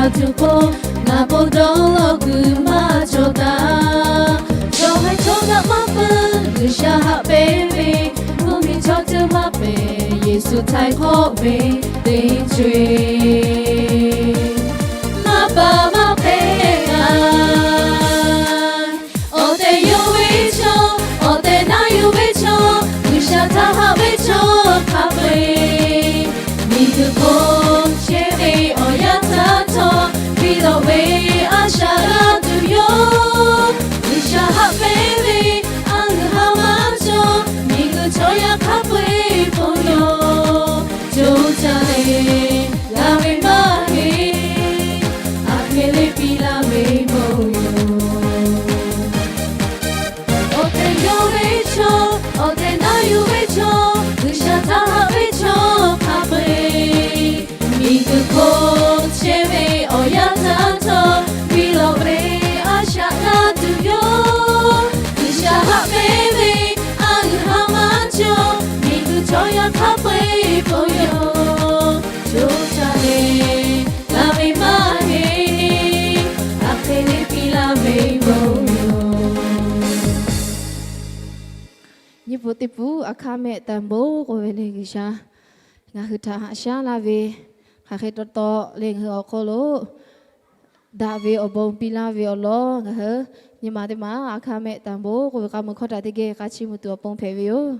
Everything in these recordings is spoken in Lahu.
Aˬ htoꞈ k'o, ngaˬ bon dawˇ lawˬ kuiˬ maˇ cawˬ taˍ. Chaw haiˬ chaw htaꞈ maˇ peuˬ G'uiˬsha haꞈ pehnˇ ve, mvuhˇmiˬ chaw ceuˬ maˇ pehˬ, Yeˍsuˆ htaiˍ hk'awˆ ve teˇ co-e. Maˇ paˍ maˇ hpehꞈ g'a. Awˬ tehˬ yonˍ ve chaw, awˬ tehˬ na yuˬ ve chaw, G'uiˬsha htaꞈ haꞈ ve chaw hk'a peu-eˬ, miˬguiˬ hk'oˆ chehˇ ve awˬ yanˇ htaˇ htawˇ, piˇ lawꞈ ve a shaꞈ g'a tuˬ yoˬ. G'uiˬsha haꞈ pehnˇ ve a g'uiˬ ha maˇ cawˬ, miˬguiˬ chaw yaˇ hk'a peu-eˬ hpawˇ yoˬ. Co caˇ leh g'a ve maˇ heˆ, aˬ hk'e le piˇ laˇ ve bon yoˬ. Awˬ tehˬ yonˍ ve chaw, awˬ tehˬ na yuˬ ve chaw, G'uiˬsha htaꞈ haꞈ ve chaw hk'a peu-eˬ, miˬguiˬ hk'oˆ chehˇ ve awˬ yanˇ htaˇ htawˇ, piˇ lawꞈ ve a shaꞈ g'a tuˬ yoˬ. G'uiˬsha haꞈ pehnˇ ve a g'uiˬ ha maˇ cawˬ, miˬguiˬ chaw yaˇ hk'a peu-eˬ hpawˇ yoˬ. Co caˇ leh g'a ve maˇ heˆ, aˬ hk'e le piˇ laˇ ve bon yoˬ. Nyiˇ pfuhˍ teˇ pfuhˍ Aˬ hkaˇ mehˆ taˍ bon k'oˆ ve le G'uiˬsha ngaˬ hui htaꞈ haꞈ shaˉ laˇ ve, hk'aˬ hk'e taw taw le ngaˬ hui awˬ hk'aw lo daꞈ ve awˬ bon piˇ laˇ ve awˬ lawn ngaˬ hui nyi ma teˇ ma Aˬ hkaˇ mehˆ taˍ bon k'oˆ ve k'a mui hkawˇ htaꞈ teˇ geh k'a chiˇ mvuh tuˬ awˬ pon hpehꞈ ve yoˬ.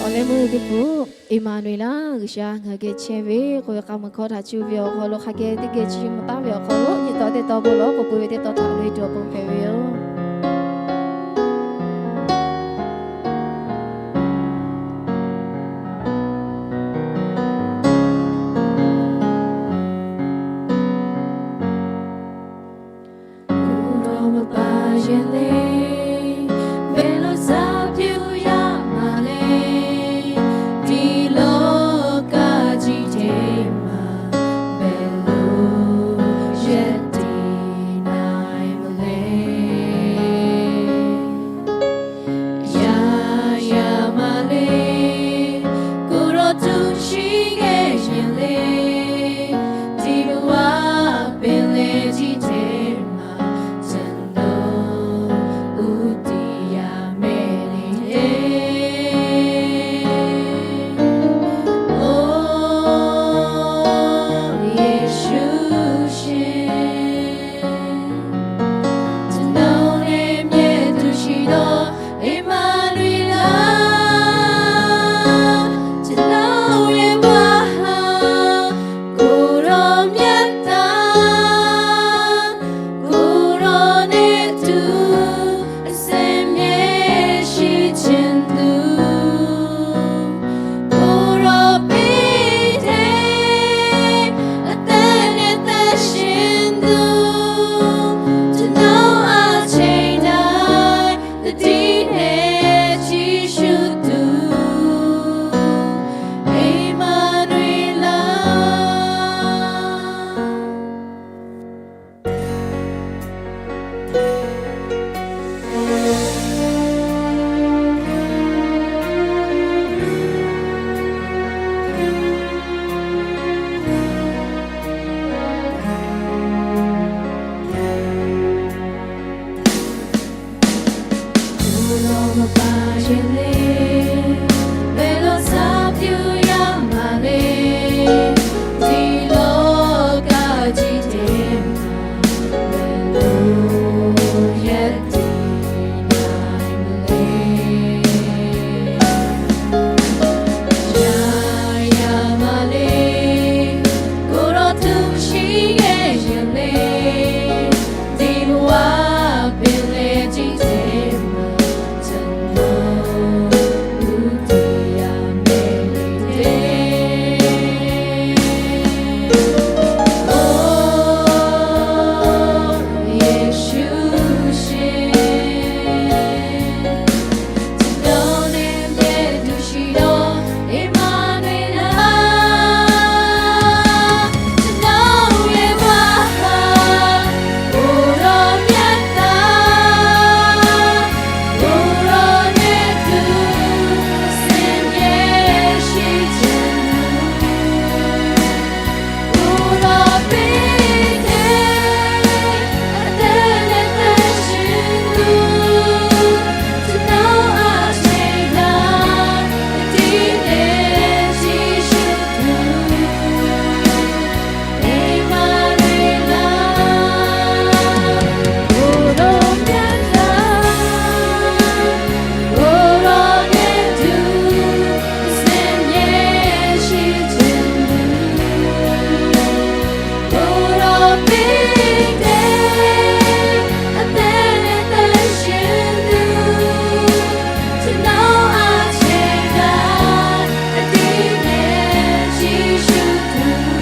Awˬ leh meuˇ teˇ pfuhˍ, Eˍmaˍnuˍeˍlaˆ, G'uiˬsha ngaˬ hui geh chehˇ ve k'oˆ ve k'a mui hkawˇ htaꞈ cuˇ ve awˬ hk'aw lo hk'a geh teˇ geh chiˇ mvuh taˍ ve awˬ hk'aw lo nyi taw teˇ taw bon lawˬ k'oˆ peuˬ ve teˇ taw htaꞈ loꞈ e tuˬ awˬ pon hpehꞈ ve yoˬ. Awˬ lawn pa yehˬ le, ve law shaˉ piˇ yaˇ maˬ le, tiˉ lawˇ kaˇ jiˇ hteˇ maˬ, ve lo yehˬ tiˉ na le. Yaˇ yaˇ maˬ le, k'oˆ lawˬ tuˬ shiˍ yehˬ yehˬ le, tiˉ lawˇ a peˇ le jiˇ hteˇ maˬ, caˇ lawˬ uˉ tiˇ yaˇ mehˍ le teˇ. O Yeˍsuˆ sheˍ, caˇ lawˬ leh mehˆ tuˬ shiˍ lawˬ, Eˍmaˍnuˍeˍlaˆ. Caˇ lawˬ yehˬ vaˇ haˍ, awˬ lawn yaˇ taˍ, awˬ lawn mehˆ tuˬ, sehˍ yehˬ shiˍ caˇ lawˬ. Awˬ lawn peˇ hteˇ, a te leh teˇ shiˍ tuˬ, caˇ lawˬ a chehˇ gaˇ, tiˉ leh tiˉ shuˍ tuˬ, Eˍmaˍnuˍeˍlaˆ. Awˬ lawn yaˇ taˍ, awˬ lawn mehˆ tuˬ, sehˍ yehˬ shiˍ caˇ lawˬ. Awˬ lawn peˇ hteˇ, a te leh teˇ shiˍ tuˬ, caˇ lawˬ a chehˇ gaˇ, tiˉ leh tiˉ shuˍ tuˬ,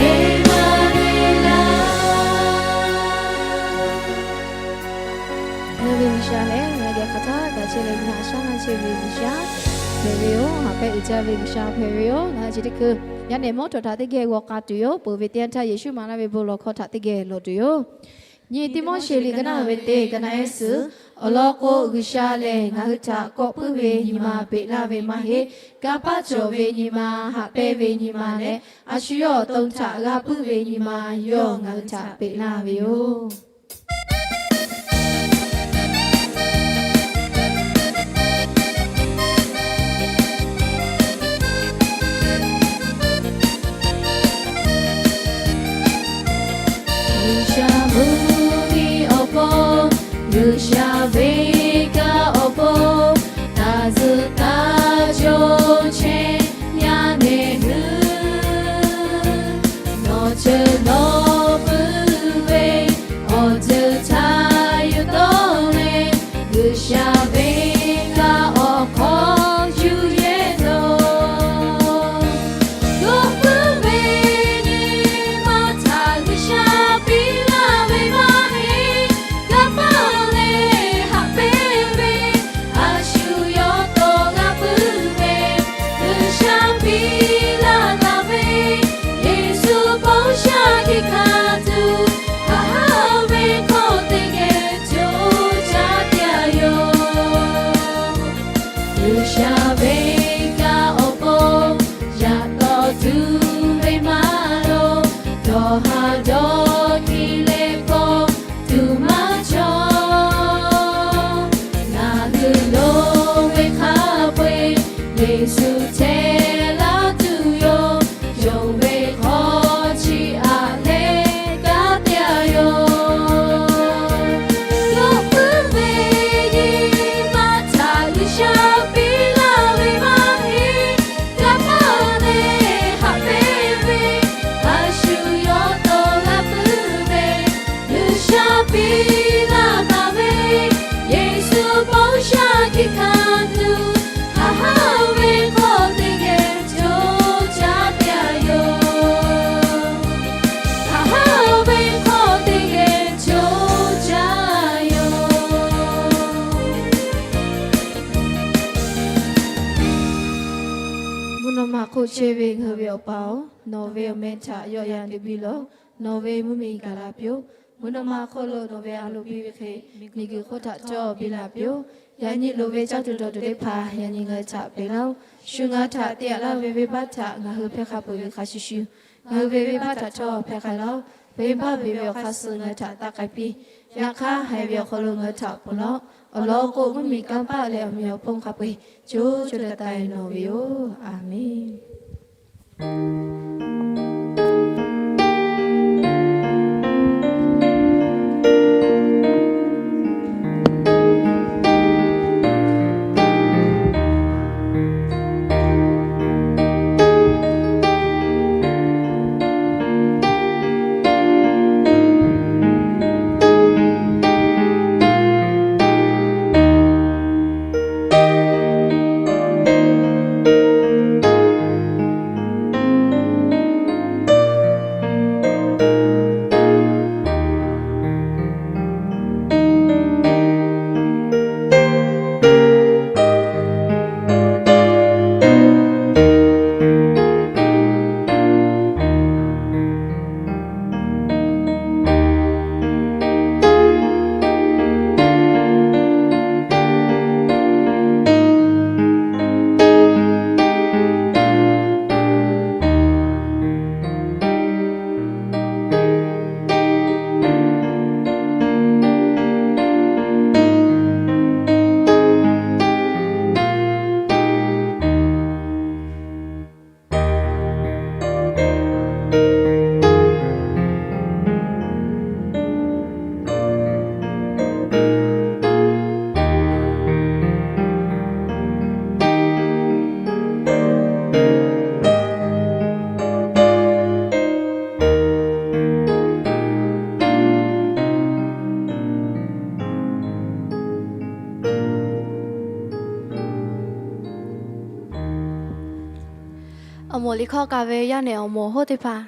Eˍmaˍnuˍeˍlaˆ. Ngaˬ hui ve G'uiˬsha lehˬ, ngaˬ hui geh hk'aˬ htaˇ kaꞈ chehˇ leh, g'uiˬsha shaˉ laˇ chehˇ ve G'uiˬsha hpehꞈ ve yoˬ. Haꞈ pehnˇ uiˍ jaˇ ve G'uiˬsha hpehꞈ ve yoˬ. Ngaˬ hui chi teˇ hkui yaˇ nehˬ mawˇ htawꞈ htaꞈ teˇ geh g'aw k'a tuˬ yoˬ. Peuˬ ve teˇ yanˇ htaˇ Yeˍsuˆ maˍ laˇ ve bon lawˬ hkawˇ htaꞈ teˇ geh lawˬ tuˬ yoˬ. Nyi Tiˆmoˉseˍ liꞈ ka naˆ ve teˇ ka naˆ ehˉ suhˍ, awˬ lawn k'o, G'uiˬsha lehˬ ngaˬ hui htaꞈ kawˆ puiˉ ve nyi ma peꞈ laˇ ve maˇ heˆ. Kanˇ paˆ cawˬ ve nyi ma, haꞈ pehnˇ ve nyi ma leh, a shu yawˇ awˬ to htaꞈ g'a puiˉ ve nyi ma yawˇ ngaˬ hui htaꞈ peꞈ laˇ ve yoˬ. G'uiˬsha mvuhˇmiˬ awˬ pon, G'uiˬsha venˇ kaˆ awˬ pon, taˇ zuhꞈ taˇ jawˇ chehˇ yaˇ nehˬ hui, nawˬ ceuˬ nawˬ puiˉ ve awˬ ceuˬ htaꞈ yuˬ tawˆ leh, G'uiˬsha venˇ kaˆ awˬ hk'aw yuˬ yehˇ lawˬ. Yawˇ puiˉ ve nyi ma htaꞈ G'uiˬsha piˇ laˇ ve maˇ heˆ. Kanˇ paˆ leh haꞈ pehnˇ ve, a shu yawˇ tawˇ g'a puiˉ ve, G'uiˬsha piˇ laˇ taˍ ve, Yeˍsuˆ bon sha hkiˆ hkanˍ tuˬ, haꞈ haˉ ve hkawˇ teˇ geh co caˇ taˍ yoˬ. G'uiˬsha venˇ kaˆ awˬ pon, yaꞈ taw tuˬ ve maˇ loˍ, dawˬ haˍ dawˬ hkiˇ leh paw tuˬ maˇ cawˬ. Ngaˬ hui loˍ ve hk'a peu-eˬ, Yeˍsuˆ chehˇ laˇ tuˬ yoˬ. Yonˍ ve hk'aw chi aꞈ leh kanˉ te-a yoˬ. Yawˇ puiˉ ve nyi ma htaꞈ G'uiˬsha piˇ laˇ ve maˇ heˆ. Kanˇ paˆ leh haꞈ pehnˇ ve, a shu yawˇ tawˇ g'a puiˉ ve, G'uiˬsha piˇ laˇ taˍ ve, Yeˍsuˆ bon sha hkiˆ hkanˍ tuˬ, haꞈ haˉ ve hkawˇ teˇ geh co caˇ taˍ yoˬ. Haꞈ haˉ ve hkawˇ teˇ geh co caˇ yoˬ. Mvuhˇ naw ma hk'oˆ chehˇ ve ngaˬ hui ve Awˬ pa-oˬ, nawˬ ve awˬ meh htaꞈ yawˆ yan te piˇ lawˬ. Nawˬ ve mvuhˇmiˬ gaˬ la piˇ-oˆ. Mvuhˇ naw ma hk'oˆ lo nawˬ ve a loˍ piˇ ve hk'e, miˬguiˬ hk'oˆ htaꞈ cawˇ piˇ la piˇ-oˆ. Yaꞈ nyi loˍ ve caˇ tuˬ dawˬ tuˬ teˇ hpaˍ yaꞈ nyi ngaˬ hui htaꞈ peꞈ laˇ-oˆ. Shu ngaˬ hui htaꞈ te-a laˇ ve venˇbaˆ htaꞈ ngaˬ hui hpehˇ hk'a peuˬ ve hk'a shuˍ shuˍ, ngaˬ hui ve venˇbaˆ htaꞈ htawˇ hpehˇ hk'a laˇ-oˆ. Venˇbaˆ ve ve awˬ hk'aˇ suh ngaˬ hui htaꞈ taˇ k'ai piˇ. Yaꞈ hk'aˇ, haiˬ ve awˬ hk'aw lo ngaˬ hui htaꞈ ponˬ laˇ-oˆ. Awˬ lawn k'o, mvuhˇmiˬ kanˇ paˆ leh awˬ meꞈ awˬ hponˇ hk'a peu-eˬ co co taiˍ taiˍ nawˬ ve yoˬ. Aˍmenˍ. Awˬ moˍ liꞈ hkawˇ k'a ve yaˇ nehˬ awˬ moˍ hoˉ teˇ hpaˍ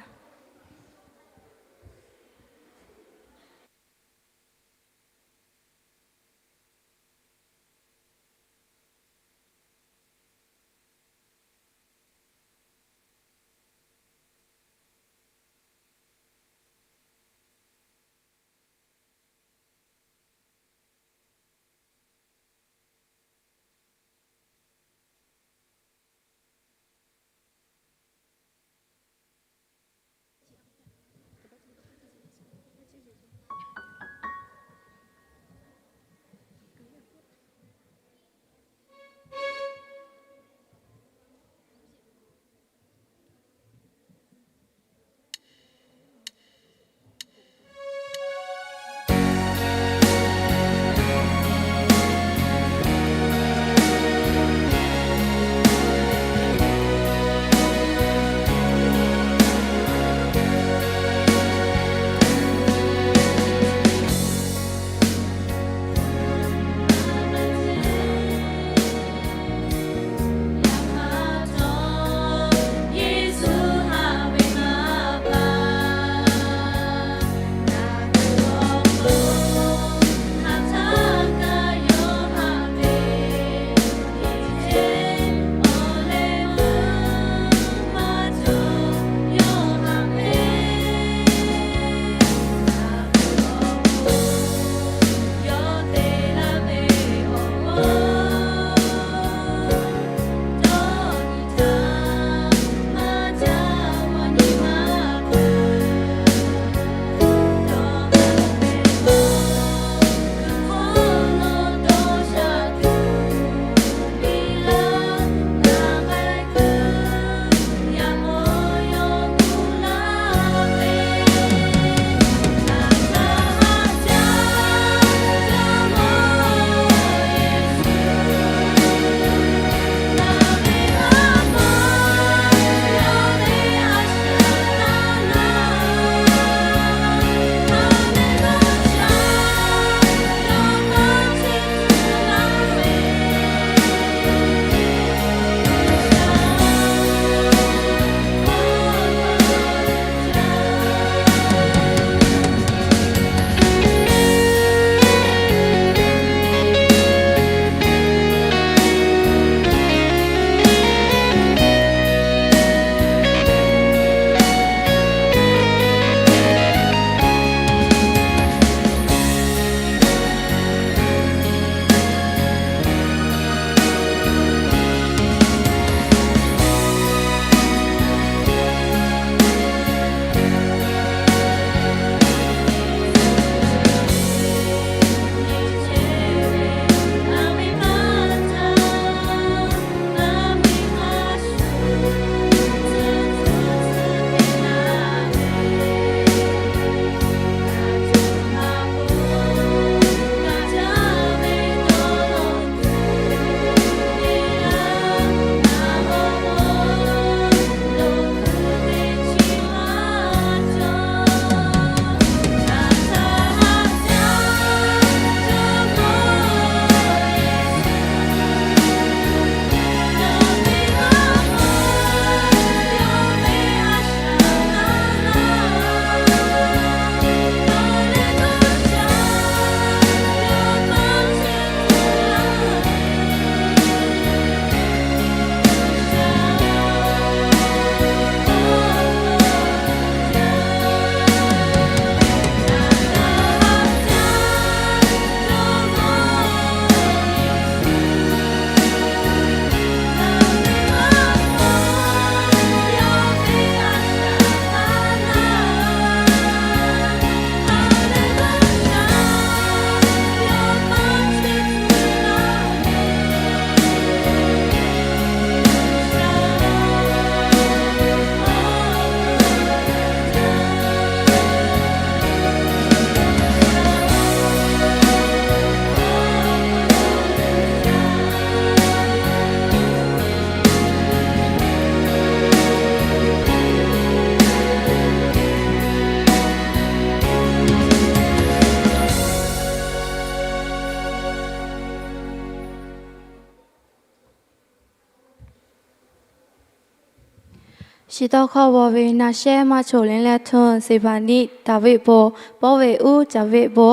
Shiˍ tawˇ hkawˇ g'aw ve naˆ shehˉ maˇ choˬ leh leh htuˇ Seˍhpaˍniˆ, Daˍviˆ po, pawˇ ve uˉ Caˍviˆ po,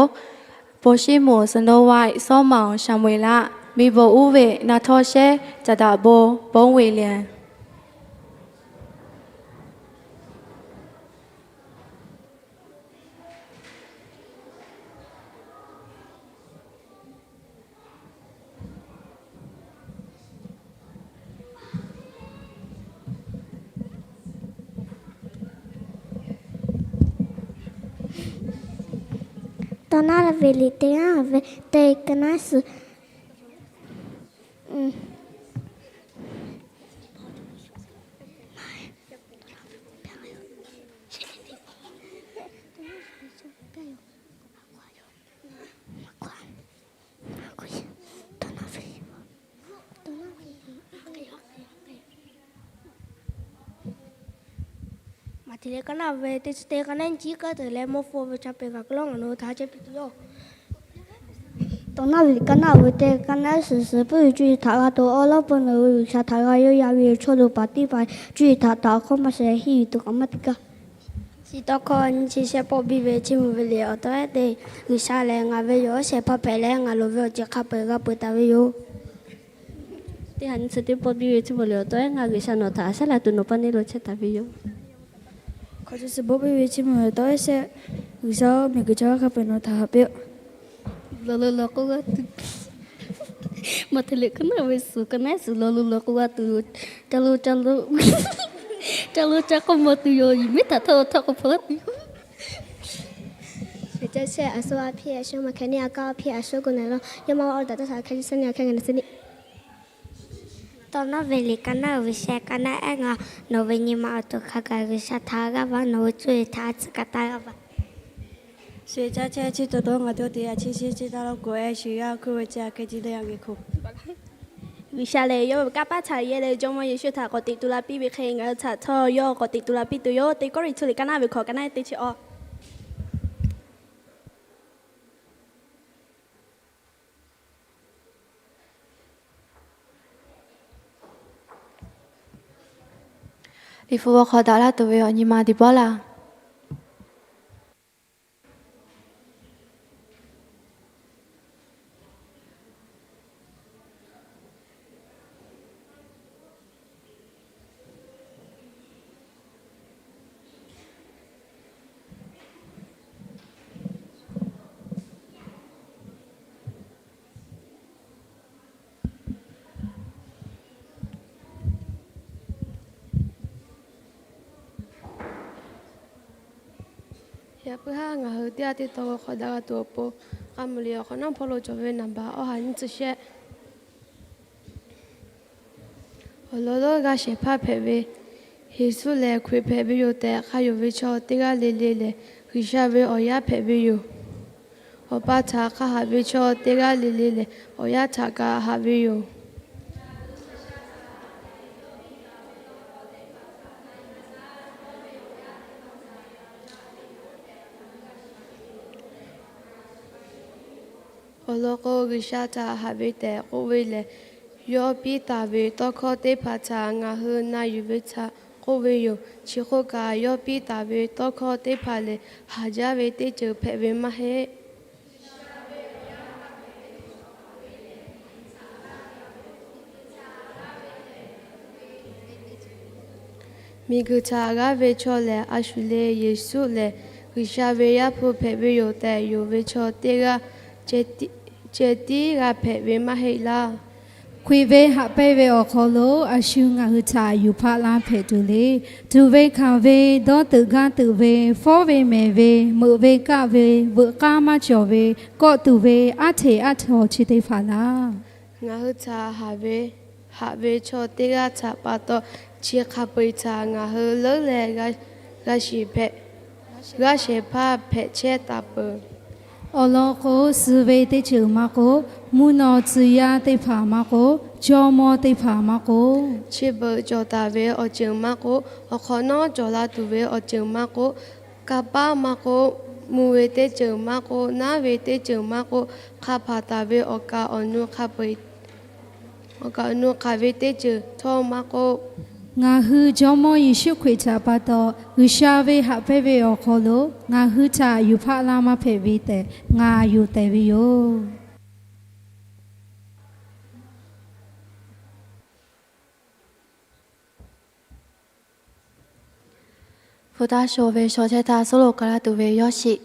po shiˉ moˍ Saˍnawˇ Waiˆ, sawˉ maˍ awˬ Shaˍmuˍeˍlaˆ, miˬ bon uˉ ve naˆ htawˇ shehˉ Caˍdaꞈ po, ponˇ ve lehˬ. Tawˇ naˉ ve liꞈ teˇ g'aˇ ve teˇ ka naˉ suhˍ Maꞈhtehˍ liꞈ ka naˉ ve teˇ chi teˇ ka naˉ nyiˇ chi kaˉ tuˬ leh mawˇ hpu ve chaˇ pehˍ kaꞈ k'o lawˇ ngaˬ nawˬ hui htaꞈ chehˇ piˇ tuˬ yoˬ. Tawˇ naˉ ve liꞈ ka naˉ ve teˇ ka naˉ suhˍ suhˍ puiˉ ve cuˇ yiˍ htaꞈ g'a tuˬ awˬ lawn peuˬ nawˬ hui G'uiˬsha htaꞈ g'a yawˇ yaˇ ve chaw lo paˍ teˇ hpaˍ cuˇ yiˍ htaꞈ taꞈ awˬ hkawˇ maˇ sheh heˆ yuˬ tuˬ k'aꞈ maˇ teˇ kaˇ. Shiˍ tawˇ hkawˇ nyiˇ chi shehˆ pawˆ biˇ ve Chiˇ mvuh ve liꞈ awˬ tawˉ ehˉ te, G'uiˬsha lehˬ ngaˬ ve yawˬ awˉ shehˍ hpaˇ hpehꞈ leh ngaˬ loˍ ve awˬ ceuˬ hk'a peu-eˬ g'a peu-eˬ taˍ ve yoˬ. Teˇ ha nyi chi teˇ pawˆ biˇ ve Chiˇ mvuh liꞈ awˬ tawˉ ehˉ, ngaˬ G'uiˬsha nawˬ htaꞈ a shaˉ la tuˬ nawˬ pa neˇ lo chehˇ taˍ ve yoˬ. Hk'aw chi suhˍ pawˆ biˇ ve Chiˇ mvuh liꞈ awˬ tawˉ ehˉ shehˆ, G'uiˬsha-oˬ, miˬguiˬ chaw g'aˇ hk'a peu-eˬ nawˬ htaꞈ haꞈ piˇ-oˆ. Lawˬ lo lawˬ k'oˆ g'a tuˬ, Maꞈhtehˍ liꞈ ka naˉ ve suhˍ ka naˉ suhˍ lawˬ lo lawˬ k'oˆ g'a tuˬ, ca lo ca lo, ca lo ca k'oˆ maw tuˬ yoˬ. Yehˬmiˉhtaꞈ htawˇ htawˇ k'oˆ hpaw tuˬ yoˬ. Shehˍ caˇ shehˆ, a shu a hpiˇ a shu maˇ hkeh neˇ, a kaˇ a hpiˇ a shu kuˬ naˍ lo, yawˇ maˇ va awˬ daꞈ taˇ shaˍ hkeh shu nyi awˬ hkeh ngaˬ na suh neˇ. Tawˇ naˉ ve liꞈ ka naˉ ve shehˆ ka naˉ ehˉ, ngaˬ nawˬ ve nyi ma awˬ to hk'a gaˬ G'uiˬsha htaꞈ g'aˇ va, nawˬ ve cuˇ yiˍ htaꞈ a tcuhˉ kaꞈ taˇ g'aˇ va. Shu-e caˇ chehˇ chi taw dawˇ ngaˬ dawˇ te a chi chi chi taˇ law k'o, eh, shu g'aˇ hkuˇ ve chi a hkeh ci le a geh hko. G'uiˬsha lehˬ yawˇ ve kanˇ paˆ htaꞈ yehˇ leh Jawˇmawˇ Yeˍsuˆ htaꞈ k'awꞈ teꞈ tu la piˇ ve hk'e, ngaˬ hui htaꞈ htawˇ yawˇ k'awꞈ teꞈ tu la piˇ tuˬ yoˬ. Teˇ Kawˇrenˍhtuˆ liꞈ ka naˉ ve hkawꞈ ka naˉ ehˉ teˇ chi awˬ Liꞈ hpu g'aw hk'aw daꞈ laˇ tuˬ ve awˬ nyi ma teˇ pawˆ laˇ. Yaꞈ puiˉ haˉ ngaˬ hui teˇ g'aˇ teˇ taw g'aw hk'aw daꞈ g'a tuˬ awˬ pon, k'a muiˬ liꞈ awˬ hk'awꞈ nawˉ hpawˇ lo cawˬ ve naˍ baˬ awˬ ha nyiˇ tcuh shehˆ. Awˬ lawn lonˉ g'a shehˍ hpaˇ hpehꞈ ve Yeˍsuˆ lehˬ, Hkriꞈ hpehꞈ ve yoˬ tehꞈ hk'a yonˍ ve chaw teˇ g'aˇ le le lehˬ, G'uiˬsha ve awˬ yaˇ hpehꞈ ve yoˬ. Awˬ pa htaꞈ hk'a haꞈ ve chaw teˇ g'aˇ le le lehˬ, awˬ yaˇ htaꞈ kaꞈ haꞈ ve yoˬ. Awˬ lawn k'o, G'uiˬsha htaꞈ haꞈ ve tehꞈ k'oˆ ve lehˬ, yawˇ piˇ taˍ ve tawˇ hkawˇ teˇ hpaˍ htaꞈ ngaˬ hui na yuˬ ve htaꞈ k'oˆ ve yoˬ. Chi hk'oˆ kaꞈ, yawˇ piˇ taˍ ve tawˇ hkawˇ teˇ hpaˍ lehˬ, haˍ jaˇ ve teˇ ceuˬ hpehꞈ ve maˇ heˆ. Miˬguiˬ htaꞈ g'aˇ ve chaw lehˬ, a shu le Yeˍsuˆ lehˬ, G'uiˬsha ve Yaˇ hpu hpehꞈ ve yoˬ tehꞈ yonˍ ve chaw teˇ g'aˇ ceh tiˉ g'a hpehꞈ ve maˇ heˆ laˇ. Hkriꞈ ve haꞈ pehnˇ ve awˬ hk'aw lo a shu ngaˬ hui htaꞈ yuˬ hpaˆ laˇ hpehꞈ tuˬ le. Tuꞈ ve hkanˍ ve, dawˇ teuꞈ gaˇ teuꞈ ve, fawˉ ve mehˍ ve, meuꞈ ve kaˆ ve, veuꞈ k'aˉ maˇ cawˬ ve, kawˆ tuˬ ve, aˉ hteꞈ aˉ htaw chi teˇ hpaˍ laˇ. Ngaˬ hui htaꞈ haꞈ ve, haꞈ ve chaw teˇ g'aˇ htaꞈ pa taw, chi hk'a peu-eˬ htaꞈ ngaˬ hui leuˉ leh g'a shiˍ hpehꞈ, g'a shehˍ hpaˇ hpehꞈ chehˇ taˍ peuˬ. Awˬ lawn k'o, suh ve teˇ ceuˬ maˇ k'oˆ, mvuhˇ naw tcuh yaˇ teˇ hpaˍ maˇ k'oˆ, jawˇmawˇ teˇ hpaˍ maˇ k'oˆ, chi beuꞈ cawˬ taˍ ve awˬ ceuˬ maˇ k'oˆ, awˬ hk'awꞈ nawˉ cawˬ la tuˬ ve awˬ ceuˬ maˇ k'oˆ, kanˇ paˆ maˇ k'oˆ, mvuh ve teˇ ceuˬ maˇ k'oˆ, naˉ ve teˇ ceuˬ maˇ k'oˆ, hk'a hpaˍ taˍ ve awˬ kaˍ awˬ nu hk'a peu-eˬ, awˬ kaˍ awˬ nu hk'aˬ ve teˇ ceuˬ htawˇ maˇ k'oˆ, Ngaˬ hui Jawˇmawˇ Yeˍsuˆ Hkriꞈ htaꞈ pa taw G'uiˬsha ve haꞈ pehnˇ ve awˬ hk'aw lo ngaˬ hui htaꞈ yuˬ hpaˆ laˇ maˇ hpehꞈ ve tehꞈ ngaˬ yonˍ tehˬ ve yoˬ. Hpu taˇ shawˍ ve shaw chehˇ htaˇ, suhˉ lo ka laˇ tuˬ ve yawˇ shiˍ.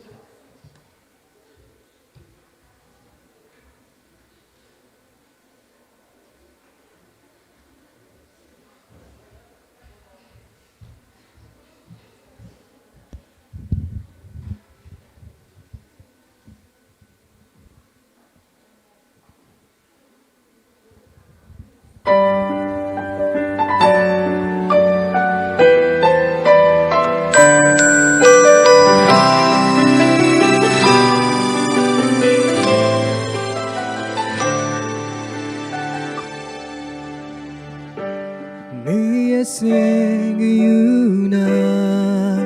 Mvuhˇ yeˬ suh keu yuˬ naˍ,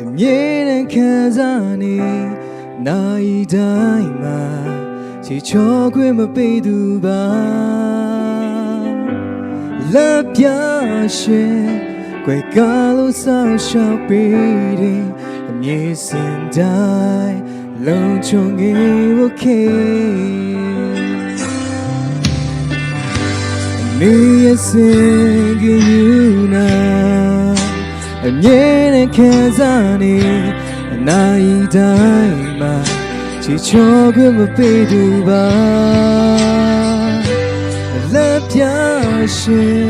အမြဲတမ်း ခံစားနေ, နာရီတိုင်းမှာ ချစ်ချောခွင့်မပေးသူပါ လမ်းပြရှင် ကွယ်ကာလို့ စောင့်ရှောက်ပေးတယ် အမြဲစံတိုင်း လုံခြုံရေး okay မင်းရဲ့စိတ်ကယူနာ အမြဲတမ်းခံစားနေ အနာရီတိုင်းမှာ ချစ်ချောခွင့်မပေးသူပါ လမ်းပြရှင်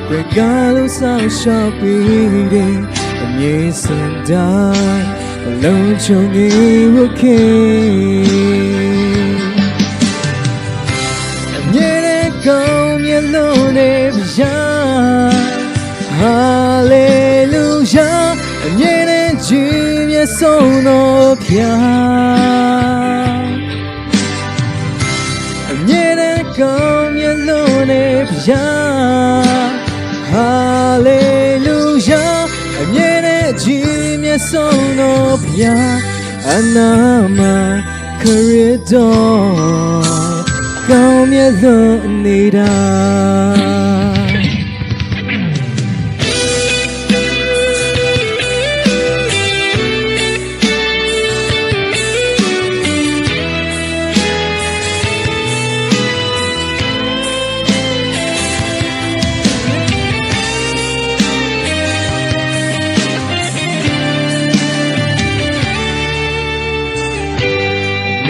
ကွယ်ကာလို့ စောင့်ရှောက်ပေးတယ် အမြဲစံတိုင်း လုံခြုံရေး okay အမြဲတမ်း ကောင်းမြတ်လွန်တဲ့ ဘုရား Hallelujah အမြဲတမ်း ကြီးမြတ်ဆုံးသော ဘုရား အမြဲတမ်း ကောင်းမြတ်လွန်တဲ့ ဘုရား Hallelujah အမြဲတမ်း ကြီးမြတ်ဆုံးသော ဘုရား အနာမ ခရစ်တော် ကောင်းမြတ်လွန်နေတာ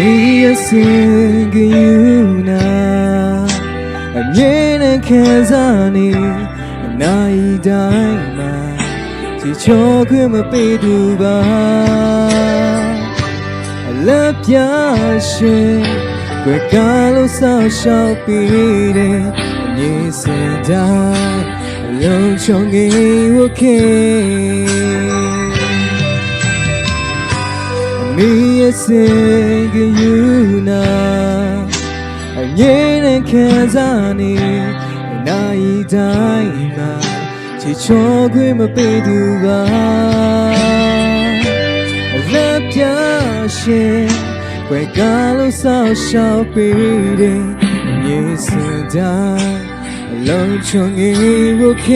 မင်းရဲ့စိတ်ကယူနာ အမြဲတမ်းခံစားနေ နာရီတိုင်းမှာ ချစ်ချောခွင့်မပေးသူပါ လမ်းပြရှင် ကွယ်ကာလို့ စောင့်ရှောက်ပေးတယ် အမြဲစံတိုင်း လုံခြုံရေး okay မင်းရဲ့စိတ်ကယူနာ အမြဲတမ်းခံစားနေ နာရီတိုင်းမှာ ချစ်ချောခွင့်မပေးသူပါ လမ်းပြရှင် ကွယ်ကာလို့ စောင့်ရှောက်ပေးတယ် အမြဲစံတိုင်း လုံခြုံရေး okay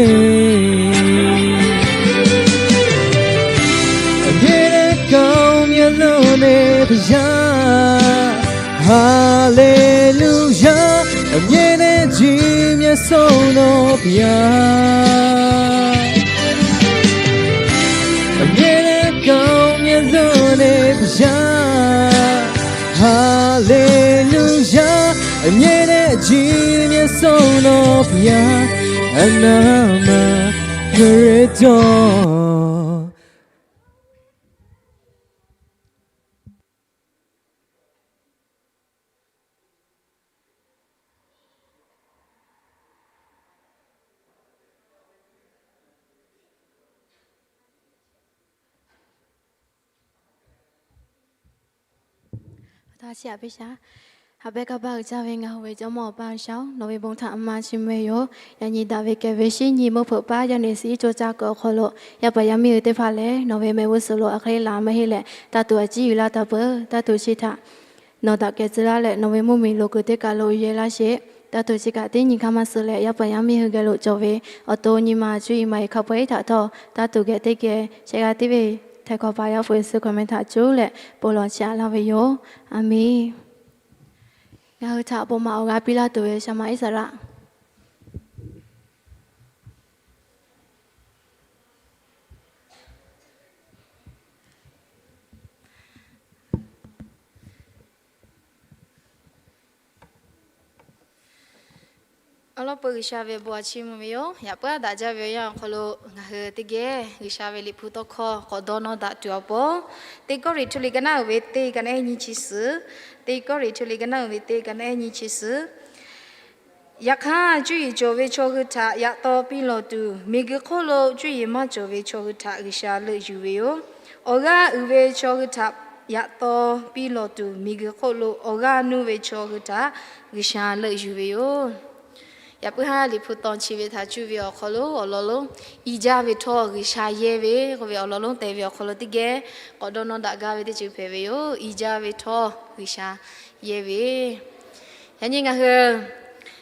အမြဲတမ်း ကောင်းမြတ်လွန်တဲ့ ဘုရား Hallelujah အမြဲတမ်း ကြီးမြတ်ဆုံးသော ဘုရား အမြဲတမ်း ကောင်းမြတ်လွန်တဲ့ ဘုရား Hallelujah အမြဲတမ်း ကြီးမြတ်ဆုံးသော ဘုရား အနာမ ခရစ်တော် Hk'e te a, haꞈ pehnˇ kaˇ paˆ uiˍ jaˇ ve ngaˬ hui ve Jawˇmawˇ Awˬ pa G'uiˬsha-oˬ, nawˬ ve bon htaꞈ maˇ chiˇ mvuh ve yoˬ. Yaꞈ nyi daꞈ ve kehˬ ve shinˉ nyi meuˇ hpeuꞈ paˉ yaˇ neˬ suh iˉ co caˇ kuiˬ awˬ hk'aw lo yaˇ paˍ yaˇ miˇ hui teˇ hpaˍ lehˬ, nawˬ ve mehˆ g'uˇ suhˍ lo a hk'e le laˬ maˇ heˆ leh, taˇ tuˬ a ciˉ yuˬ laˇ taˍ peuˬ. Taˇ tuˬ chi htaꞈ nawˬ daꞈ kehˬ tcuh laˇ leh, nawˬ ve mvuhˇmiˬ loˍ kuiˬ teˇ kaˬ lo uiˍ yehˬ laˇ sheˍ. Taˇ tuˬ chi kaꞈ teˇ nyi hkanˇ maˇ suh leh, yaˇ paˍ yaˇ miˇ hui geh lo cawˬ ve awˬ to nyi ma cuˇ yiˍ maˍ yiˍ hk'a peu-eˬ htaꞈ htawˇ, taˇ tuˬ geh teˇ geh shehˍ g'aˇ teˇ ve htaiˍ hkawꞈ paˍ yaˇ hpu Yeˍsuˆ Hkriꞈ meh htaꞈ cuˉ leh bon lawˬ chiˇ aꞈ laˇ ve yoˬ. A menˬ. Ngaˬ hui htaꞈ bon maˍ awˬ g'aˇ piˇ laˇ tuˬ ve shaˍ ma Iˉsaˍreˍlaˆ Awˬ lawn peu G'uiˬsha ve bon a chiˇ mvuh ve yoˬ. Yaꞈ puiˉ daꞈ jaˇ ve awˬ yanˇ awˬ hk'aw lo ngaˬ hui teˇ geh G'uiˬsha ve Liꞈ hpu tawˇ hkawˇ k'awꞈ dawˇ nawˇ daꞈ tuˬ awˬ pon, Teˇ Kawˇrenˍhtuˆ liꞈ ka naˉ uiˍ ve teˇ ka naˉ ehˉ nyiˇ chi suhˍ, Teˇ Kawˇrenˍhtuˆ liꞈ ka naˉ uiˍ ve teˇ ka naˉ ehˉ nyiˇ chi suhˍ. Yaꞈ hk'aˇ, cuˇ yiˍ cawˬ ve chaw hui htaꞈ yaꞈ taw piˇ lawˬ tuˬ, miˬguiˬ hk'oˆ lo cuˇ yiˍ maˇ cawˬ ve chaw hui htaꞈ G'uiˬsha leuˆ yuˬ ve yoˬ. Awˬ g'aˇ uiˍ ve chaw hui htaꞈ yaꞈ taw piˇ lawˬ tuˬ, miˬguiˬ hk'oˆ lo awˬ g'aˇ nuˇ ve chaw hui htaꞈ G'uiˬsha leuˆ yuˬ ve yoˬ. Yaꞈ puiˉ haˉ Liꞈ hpu taw chi ve htaꞈ cuˇ ve awˬ hk'aw lo awˬ lawn lonˉ i jaˇ ve htawˇ G'uiˬsha yehˇ ve k'oˆ ve awˬ lawn lonˉ te ve awˬ hk'aw lo teˇ geh k'awꞈ dawˇ nawˇ daꞈ gaˇ ve teˇ ceuˬ hpehꞈ ve yoˬ. I jaˇ ve htawˇ G'uiˬsha yehˇ ve. Yaꞈ nyi ngaˬ hui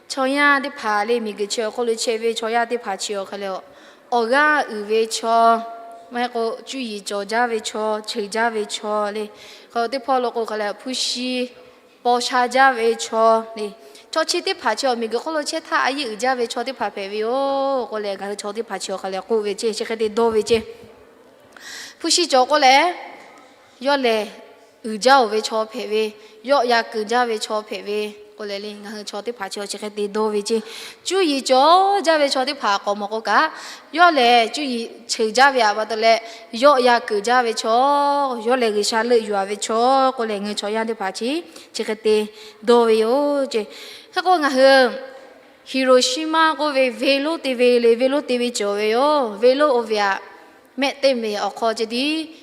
chaw yaˇ teˇ hpaˍ lehˬ, miˬguiˬ chi awˬ hk'oˆ lo chehˇ ve chaw yaˇ teˇ hpaˍ chi awˬ hk'a lehˬ, awˬ g'aˇ uiˍ ve chaw, maˇ heˆ k'o cuˇ yiˍ cawˬ jaˇ ve chaw, cheuˬ jaˇ ve chaw lehˬ, hk'aw teˇ hpawˇ lo k'o hk'a lehˬ hpu shi paw sha jaˇ ve chaw lehˬ, chaw chi teˇ hpaˍ chi awˬ miˬguiˬ hk'oˆ lo chehˇ htaˇ a yeˇ uiˍ jaˇ ve chaw teˇ hpaˍ hpehꞈ ve yoˬ k'oˆ leh, ngaˬ hui chaw teˇ hpaˍ chi awˬ hk'a lehˬ k'oˆ ve ceˇ, chi hk'e te dawˇ ve ceˇ. Hpu shi cawˬ k'o lehˬ, yawˇ lehˬ uiˍ jaˇ oˬ ve chaw hpehꞈ ve, yawˆ yan keunˍ jaˇ ve chaw hpehꞈ ve k'oˆ leh le, ngaˬ hui chaw teˇ hpaˍ chi awˬ chi hk'e te dawˇ ve ceˇ. Cuˇ yiˍ cawˬ jaˇ ve chaw teˇ hpaˍ k'awꞈ mawˬ k'o kaꞈ, yawˇ lehˬ cuˇ yiˍ cheuˬ jaˇ ve aꞈ pa taw leh, yawˆ yan keunˍ jaˇ ve chaw, yawˇ lehˬ G'uiˬsha leuˆ yuˬ a ve chaw k'oˆ leh, ngaˬ hui chaw yaˇ teˇ hpaˍ chi chi hk'e te dawˇ ve yoˬ ceˇ. Hk'e k'o ngaˬ hui Hiˍroˍshiˍmaˆ k'oˆ ve venˇ lonˉ te ve le, venˇ lonˉ te ve cawˬ ve yoˬ. Venˇ lonˉ oˇ ve aꞈ, mehˆ teˇ meˍ awˬ hk'aw ceh tiˉ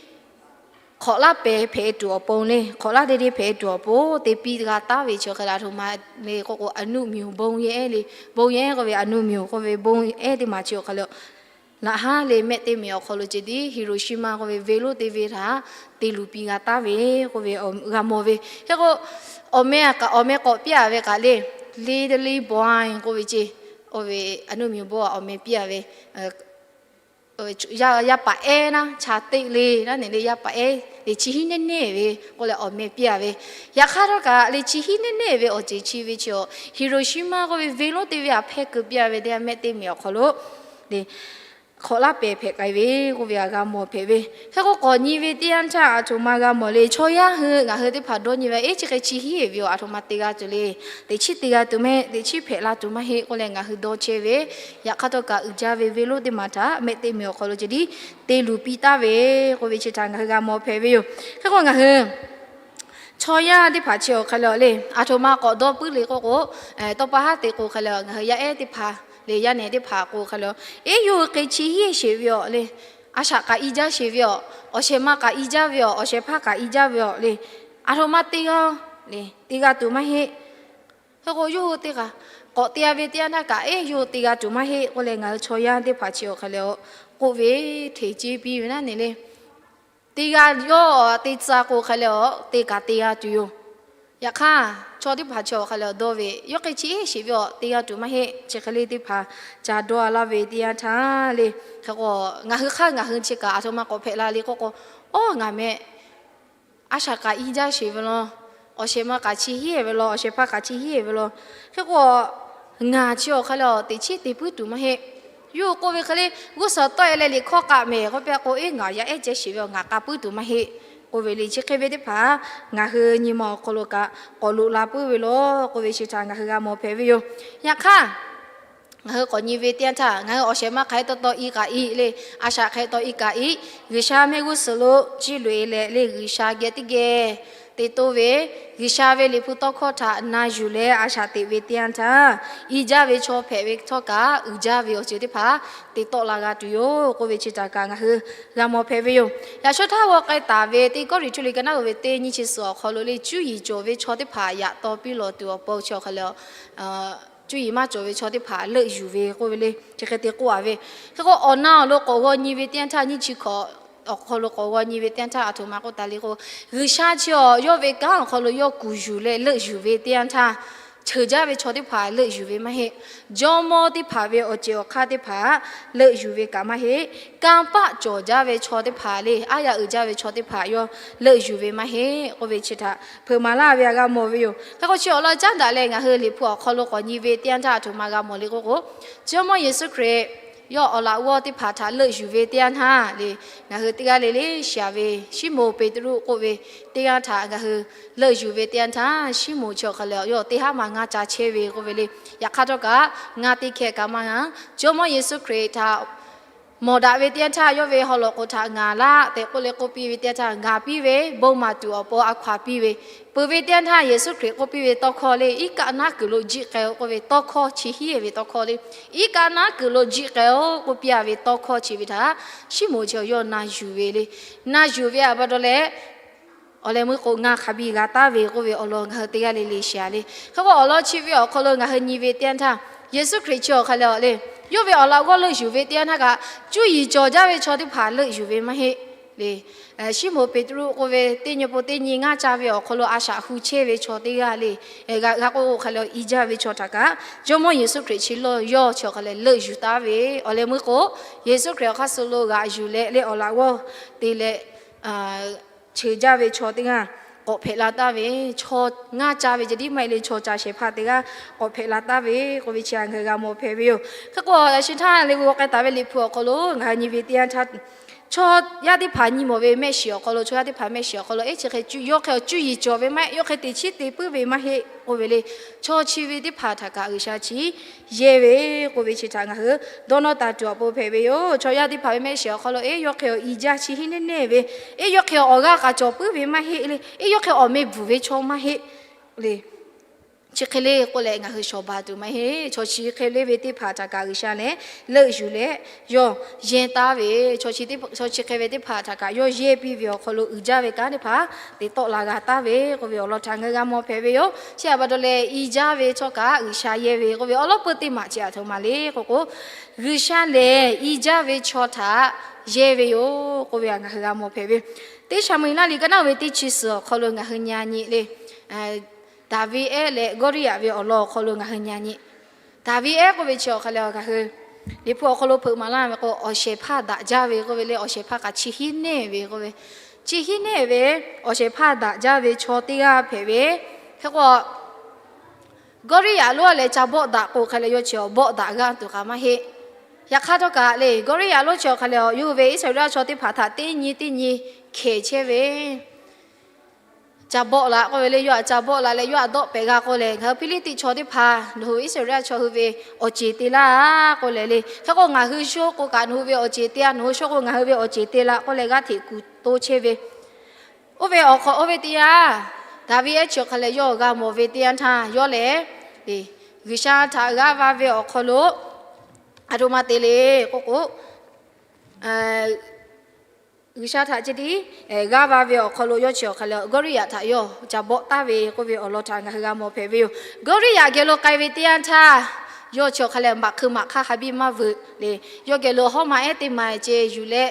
hk'awꞈ laˉ pehˍ hpehꞈ tuˬ awˬ pon le, hk'awꞈ laˉ teˇ teˇ hpehꞈ tuˬ awˬ pon te piˇ g'a taˉ ve chi awˬ hk'a lehˬ, a htoꞈ ma le k'oˆ k'o, อนุมิว bon yehˇ ehˉ le, bon yehˇ ehˉ k'oˆ ve อนุมิว k'oˆ ve bon ehˉ teˇ maˬ chi awˬ hk'a lehˬ, naꞈ haˉ le mehˆ teˇ meˍ awˬ hk'aw lo ceh tiˉ Hiˍroˍshiˍmaˆ k'oˆ ve venˇ lonˉ te ve htaꞈ te luˬ piˇ g'a taˉ ve k'oˆ ve g'a mawˬ ve. Hk'e k'o, awˬ meh k'awꞈ piˇ a ve kaꞈ le, Little Boy k'oˆ ve ceˇ, oˇ ve อนุมิว bon awˬ meh piˇ a ve, yaˇ paˍ ehˉ naˉ, chaˍ teˆ le naˉ ne le, yaˇ paˍ ehˉ le chi hiˉ neˇ neˇ ve k'oˆ leh awˬ meh piˇ a ve. Yaꞈ hk'aˇ htawˇ kaꞈ le chi hiˉ neˇ neˇ ve awˬ ceuˬ chi ve chi awˬ Hiˍroˍshiˍmaˆ k'oˆ ve venˇ lonˉ te ve aꞈ hpehˇ keu piˇ a ve teˇ yanˇ, mehˆ teˇ meˍ awˬ hk'aw lo le hk'awꞈ laˉ pehˍ hpehꞈ k'ai ve k'oˆ ve aꞈ g'a mawˬ hpehꞈ ve. Hk'e k'o, k'awꞈ nyi ve teˇ yanˇ htaˇ a htoꞈ ma g'a mawˬ le, chaw yaˇ hui ngaˬ hui teˇ hpaˍ dawˇ nyi ve, eˉ, chi hk'e chi hiˉ ve aꞈ, a htoꞈ ma te g'a tuˬ le, teꞈ chiˉ te g'a tuˬ maˇ heˆ, teꞈ chiˉ hpehꞈ la tuˬ maˇ heˆ k'oˆ leh ngaˬ hui dawˇ chehˇ ve. Yaꞈ hk'aˇ htawˇ kaꞈ uiˍ jaˇ ve venˇ lonˉ teˇ maˬ htaꞈ mehˆ teˇ meˍ awˬ hk'aw lo ceh tiˉ te luˬ piˇ taˉ ve k'oˆ ve chi htaꞈ ngaˬ hui g'a mawˬ hpehꞈ ve yoˬ. Hk'e k'o, ngaˬ hui chaw yaˇ teˇ hpaˍ chi awˬ hk'a lehˬ le, a htoꞈ ma k'awꞈ dawˇ puiˉ le k'oˆ k'o, tawˇ pa haˉ te k'o hk'a lehˬ, ngaˬ hui yaˇ ehˉ teˇ hpaˍ le, yaˇ nehˬ teˇ hpaˍ k'o hk'a lehˬ, eˉ, yawˇ hui hk'e chi hiˉ sheˍ ve aꞈ le, a shaꞈ k'aꞈ i jaˇ sheˍ ve aꞈ, awˬ shehˍ ma k'aꞈ i jaˇ ve aꞈ, awˬ shehˍ hpaˇ k'aꞈ i jaˇ ve aꞈ le, a htoꞈ ma te g'a le, te g'a tuˬ maˇ heˆ. Hk'e k'o, yawˇ hui teˇ kaꞈ k'awꞈ te a ve teˇ yanˇ htaˇ kaꞈ, eˉ, yawˇ hui te g'a tuˬ maˇ heˆ k'oˆ leh, ngaˬ hui chaw yaˇ teˇ hpaˍ chi awˬ hk'a lehˬ k'oˆ ve hteꞈ ceˇ piˇ ve naˉ ne le. Teˇ g'aˇ yawˇ te tcuh k'o hk'a lehˬ, te kaꞈ te g'a tuˬ yoˬ. Yaꞈ hk'aˇ, chaw teˇ hpaˍ chi awˬ hk'a lehˬ dawˇ ve, yawˇ hk'e chi eˉ sheˍ ve aꞈ te g'a tuˬ maˇ heˆ. Chi hk'e le teˇ hpaˍ ca dawˇ a laˇ ve teˇ yanˇ htaˇ le, hk'e k'o, ngaˬ hui hk'aˇ ngaˬ hui chi kaꞈ a htoꞈ ma k'awꞈ hpehꞈ la le k'oˆ k'o, awˉ, ngaˬ meh a shaꞈ k'aꞈ i jaˇ sheˍ ve law, awˬ shehˍ ma k'aꞈ chi hiˉ ve law, awˬ shehˍ hpaˇ k'aꞈ chi hiˉ ve law. Hk'e k'o, ngaˬ chi awˬ hk'a lehˬ teꞈ chiˉ te puiˉ tuˬ maˇ heˆ. Yawˇ hui k'oˆ ve hk'e le, g'uˇ suhˍ tawˆ e leh liꞈ hkawˇ k'aꞈ mehˍ k'oˆ piˇ k'o, eˉ, ngaˬ yaˇ ehˉ ceh sheˍ ve aꞈ ngaˬ k'a puiˉ tuˬ maˇ heˆ k'oˆ ve le. Chi hk'e ve teˇ hpaˍ ngaˬ hui nyi ma awˬ hk'aw lo kaꞈ k'awꞈ loꞈ la puiˉ ve law k'oˆ ve chi htaꞈ ngaˬ hui g'a mawˬ hpehꞈ ve yoˬ. Yaꞈ hk'aˇ, ngaˬ hui k'awꞈ nyi ve teˇ yanˇ htaˇ, ngaˬ hui awˬ shehˍ ma hk'aˬ hk'e taw taw i k'aꞈ i le, a shaꞈ hk'aˬ hk'e taw i k'aꞈ i, G'uiˬsha mehˆ g'uˇ suhˍ lo ciˇ loꞈ e leh le, G'uiˬsha geh teˇ geh te toˇ ve, G'uiˬsha ve liꞈ hpu tawˇ hkawˇ htaꞈ na yuˬ leh a shaꞈ teꞈ ve teˇ yanˇ htaˇ, i jaˇ ve chaw hpehꞈ ve htawˇ kaꞈ uiˍ jaˇ ve awˬ ceuˬ teˇ hpaˍ te tawˆ la g'a tuˬ yoˬ k'oˆ ve chi htaꞈ kaꞈ ngaˬ hui g'a mawˬ hpehꞈ ve yoˬ. Yaꞈ shawˉ htaˇ g'aw k'ai taˍ ve Teˇ Kawˇrenˍhtuˆ liꞈ ka naˉ uiˍ ve teˇ nyiˇ chi suhˍ awˬ hk'aw lo le, cuˇ yiˍ cawˬ ve chaw teˇ hpaˍ yaꞈ taw piˇ lawˬ tuˬ awˬ pon chi awˬ hk'a lehˬ, cuˇ yiˍ maˇ cawˬ ve chaw teˇ hpaˍ leuˆ yuˬ ve k'oˆ ve le, chi hk'e te k'oˆ a ve. Hk'e k'o, awˬ na awˬ lo k'awꞈ g'aw nyi ve teˇ yanˇ htaˇ, nyiˇ chi hkawꞈ awˬ hk'aw lo k'awꞈ g'aw nyi ve teˇ yanˇ htaˇ a htoꞈ ma k'oˆ taˍ le k'o, G'uiˬsha chi awˬ yawˇ ve kanˉ awˬ hk'aw lo yawˇ kuˬ yuˬ leh leuˆ yuˬ ve teˇ yanˇ htaˇ, cheuˬ jaˇ ve chaw teˇ hpaˍ leuˆ yuˬ ve maˇ heˆ. Jawˇmawˇ teˇ hpaˍ ve awˬ ceˬ awˬ hk'aˇ teˇ hpaˍ leuˆ yuˬ ve kaꞈ maˇ heˆ. Kanˇ paˆ cawˬ jaˇ ve chaw teˇ hpaˍ le, aˉ yaˇ uiˍ jaˇ ve chaw teˇ hpaˍ yawˇ leuˆ yuˬ ve maˇ heˆ k'oˆ ve chi htaꞈ hpeuꞈ maˍ laˇ ve htaꞈ g'a mawˬ ve yoˬ. Hk'e k'o chi awˬ lawn caˉ daꞈ leh ngaˬ hui Liꞈ hpu awˬ hk'aw lo k'awꞈ nyi ve teˇ yanˇ htaˇ aˬ htoꞈ ma g'a mawˬ le k'oˆ k'o, Jawˇmawˇ Yeˍsuˆ Hkriꞈ yawˇ awˬ laꞈ g'awˇ teˇ hpaˍ htaꞈ leuˆ yuˬ ve teˇ yanˇ htaˇ le, ngaˬ hui teˇ g'aˇ le le shiˍ ve Siˉmonˍ Peˍtruˆ k'oˆ ve teˇ g'aˇ htaꞈ ngaˬ hui leuˆ yuˬ ve teˇ yanˇ htaˇ, Siˉmonˍ chi awˬ hk'aw lo yawˇ teˇ haˉ ma ngaˇ ca chehˇ ve k'oˆ ve le. Yaꞈ hk'aˇ htawˇ kaꞈ ngaˇ teˇ hkeh kaꞈ maˇ ngaˇ. Jawˇmawˇ Yeˍsuˆ Hkriꞈ htaꞈ mawˬ daꞈ ve teˇ yanˇ htaˇ, yawˇ ve haw loꞈ k'oˍ htaꞈ ngaˍ laˆ tehꞈ k'oˆ leh k'oˆ piˇ ve teˇ yanˇ htaˇ, ngaˍ piˇ ve bon maˍ tuˬ awˬ pon a hkaw-anˬ piˇ ve, peuˬ ve teˇ yanˇ htaˇ Yeˍsuˆ Hkriꞈ k'oˆ piˇ ve tawˇ hkawˇ le, iˉ kaˆ naˉ kuiˬ lo jiˆ k'ai-o k'oˆ ve tawˇ hkawˇ chi hiˉ ve tawˇ hkawˇ le, iˉ kaˆ naˉ kuiˬ lo jiˆ k'ai-o k'oˆ piˇ-a ve tawˇ hkawˇ chi ve htaꞈ Siˉmonˍ chi yawˇ na yuˬ ve le. Na yuˬ ve a pa taw leh, awˬ leh meuˇ k'o ngaˇ hk'a biˇ g'a taˍ ve k'oˆ ve awˬ lawn ngaˬ hui teˇ g'aˇ le le shiˍ-a le. Hk'e k'o awˬ lawn chi ve awˬ hk'aw lo ngaˬ hui nyi ve teˇ yanˇ htaˇ, Yeˍsuˆ Hkriꞈ chi awˬ hk'aw lo le, yawˇ ve awˬ laꞈ g'awˇ leuˆ yuˬ ve teˇ yanˇ htaˇ kaꞈ, cuˇ yiˍ cawˬ jaˇ ve chaw teˇ hpaˍ leuˆ yuˬ ve maˇ heˆ le. Siˉmonˍ Peˍtruˆ k'oˆ ve teˇ nyi pon teˇ nyi ngaˇ ca ve awˬ hk'aw lo a shaꞈ hu chehˇ ve chaw teˇ g'aˇ le, g'a k'oˆ k'o hk'a le, i jaˇ ve chaw htaꞈ kaꞈ Jawˇmawˇ Yeˍsuˆ Hkriꞈ chi lawˇ yawˇ chi awˬ hk'aw lo leuˆ yuˬ taˍ ve. Awˬ leh meuˇ k'o, Yeˍsuˆ Hkriꞈ awˬ hk'aˇ suh lo g'aꞈ yuˬ leh le awˬ laꞈ g'awˇ te leh cheuˬ jaˇ ve chaw teˇ g'aˇ k'awꞈ hpehꞈ la taˍ ve, chaw ngaˇ ca ve ceh tiˉ maˇ heˆ le, chaw ca shehˍ hpaˇ teˇ g'aˇ k'awꞈ hpehꞈ la taˍ ve k'oˆ ve chi ngaˬ hui g'a mawˬ hpehꞈ ve yoˬ. Hk'e k'o, yaꞈ shi htaˇ le g'uˇ k'ai taˍ ve Liꞈ hpu awˬ hk'aw lo ngaˬ hui nyi ve teˇ yanˇ htaˇ, chaw yaˇ teˇ hpaˍ nyi mawˬ ve mehˆ shiˍ awˬ hk'aw lo, chaw yaˇ teˇ hpaˍ mehˆ shiˍ awˬ hk'aw lo, eˉ chi hk'e yawˇ hk'e cuˇ yiˍ cawˬ ve maˇ heˆ, yawˇ hk'e teꞈ chiˉ te puiˉ ve maˇ heˆ k'oˆ ve le. Chaw chi ve teˇ hpaˍ htaꞈ kaꞈ G'uiˬsha chi yehˇ ve k'oˆ ve chi htaꞈ ngaˬ hui dawˇ nawˇ taˍ tuˬ awˬ pon hpehꞈ ve yoˬ. Chaw yaˇ teˇ hpaˍ ve mehˆ shiˍ awˬ hk'aw lo, eˉ yawˇ hk'e i jaˇ chi hiˉ neˇ neˇ ve, eˉ yawˇ hk'e awˬ g'aˇ k'aꞈ cawˬ puiˉ ve maˇ heˆ le, eˉ yawˇ hk'e awˬ meh bvuhˬ ve chaw maˇ heˆ le. Chi hk'e le k'oˆ leh ngaˬ hui shawˍ baˬ tuˬ maˇ heˆ. Chaw chi hk'e le ve teˇ hpaˍ htaꞈ kaꞈ G'uiˬsha lehˬ leuˆ yuˬ leh yawˇ yehˇ taˍ ve, chaw chi hk'e ve teˇ hpaˍ htaꞈ kaꞈ yawˇ yehˇ piˇ ve awˬ hk'aw lo uiˍ jaˇ ve kanˉ teˇ hpaˍ teꞈ tawˆ la g'a taˍ ve k'oˆ ve awˬ lawn htaꞈ ngaˬ hui g'a mawˬ hpehꞈ ve yoˬ. Chi a pa taw leh i jaˇ ve chaw kaꞈ G'uiˬsha yehˇ ve k'oˆ ve awˬ lawn peuˇ teˇ maˬ chi a htoꞈ ma le k'oˆ k'o, G'uiˬsha lehˬ i jaˇ ve chaw htaꞈ yehˇ ve yoˬ k'oˆ ve ngaˬ hui g'a mawˬ hpehꞈ ve. Teˇ Saˍmo-eˍlaˆ liꞈ ka naˆ ve teˇ chi suhˍ awˬ hk'aw lo ngaˬ hui nyi nyi le. Daˍviˆ ehˉ leh Gawˇriˆyaꞈ ve awˬ lawn awˬ hk'aw lo ngaˬ hui nyi nyi. Daˍviˆ ehˉ k'oˆ ve chi awˬ hk'aw lo ngaˬ hui Liꞈ hpu awˬ hk'aw lo hpeuꞈ maˍ laˇ ve k'o, awˬ shehˍ hpaˇ daꞈ jaˇ ve k'oˆ ve le, awˬ shehˍ hpaˇ kaꞈ chi hiˉ neˇ ve k'oˆ ve, chi hiˉ neˇ ve awˬ shehˍ hpaˇ daꞈ jaˇ ve chaw teˇ g'aˇ hpehꞈ ve. Hk'e k'o, Gawˇriˆyaꞈ lonˉ lehˬ ca bawˆ daꞈ k'o hk'e leh yawˇ chi awˬ bawˆ daꞈ g'aˇ tuˬ kaꞈ maˇ heˆ. Yaꞈ hk'aˇ htawˇ kaꞈ le, Gawˇriˆyaꞈ lonˉ chi awˬ hk'aw lo yawˇ hui ve Iˉsaˍreˍlaˆ chaw teˇ hpaˍ htaꞈ teˇ nyi teˇ nyi hkehˍ chehˇ ve ca bawˆ la k'oˆ ve le, yawˇ htaꞈ ca bawˆ la leh yawˇ htaꞈ dawˆ pehꞈ g'a k'oˆ leh, ngaˬ hui Hpiˇliˇtiˆ chaw teˇ hpaˍ nawˬ hui Iˉsaˍreˍlaˆ chaw hui ve awˬ ceˬ te laˇ k'oˆ leh le. Hk'e k'o ngaˬ hui shawˉ k'o kaꞈ nawˬ hui ve awˬ ceˬ te a, nawˬ hui shawˉ k'o ngaˬ hui ve awˬ ceˬ te la k'oˆ leh g'aˇ hteꞈ kuˬ to chehˇ ve. Oˇ ve awˬ hk'aw oˇ ve teˇ yanˇ, Daˍviˆ ehˉ chi awˬ hk'aw leh yawˇ g'a mawˬ ve teˇ yanˇ htaˇ yawˇ lehˬ, G'uiˬsha htaꞈ g'aˇ va ve awˬ hk'aw lo a htoꞈ ma te le k'oˆ k'o, G'uiˬsha htaꞈ ceh tiˉ g'aˇ va ve awˬ hk'aw lo yawˇ chi awˬ hk'aw leh Gawˇriˆyaꞈ htaꞈ yawˇ ca bawˆ taˍ ve k'oˆ ve awˬ lawn htaꞈ ngaˬ hui g'a mawˬ hpehꞈ ve yoˬ. Gawˇriˆyaꞈ geh lo k'ai ve teˇ yanˇ htaˇ, yawˇ chi awˬ hk'aw leh maꞈ hk'eu maꞈ hk'aˇ hk'a biˇ maˇ veuꞈ le. Yawˇ geh lo hawˉ ma ehˉ teˇ ma ceh yuˬ leh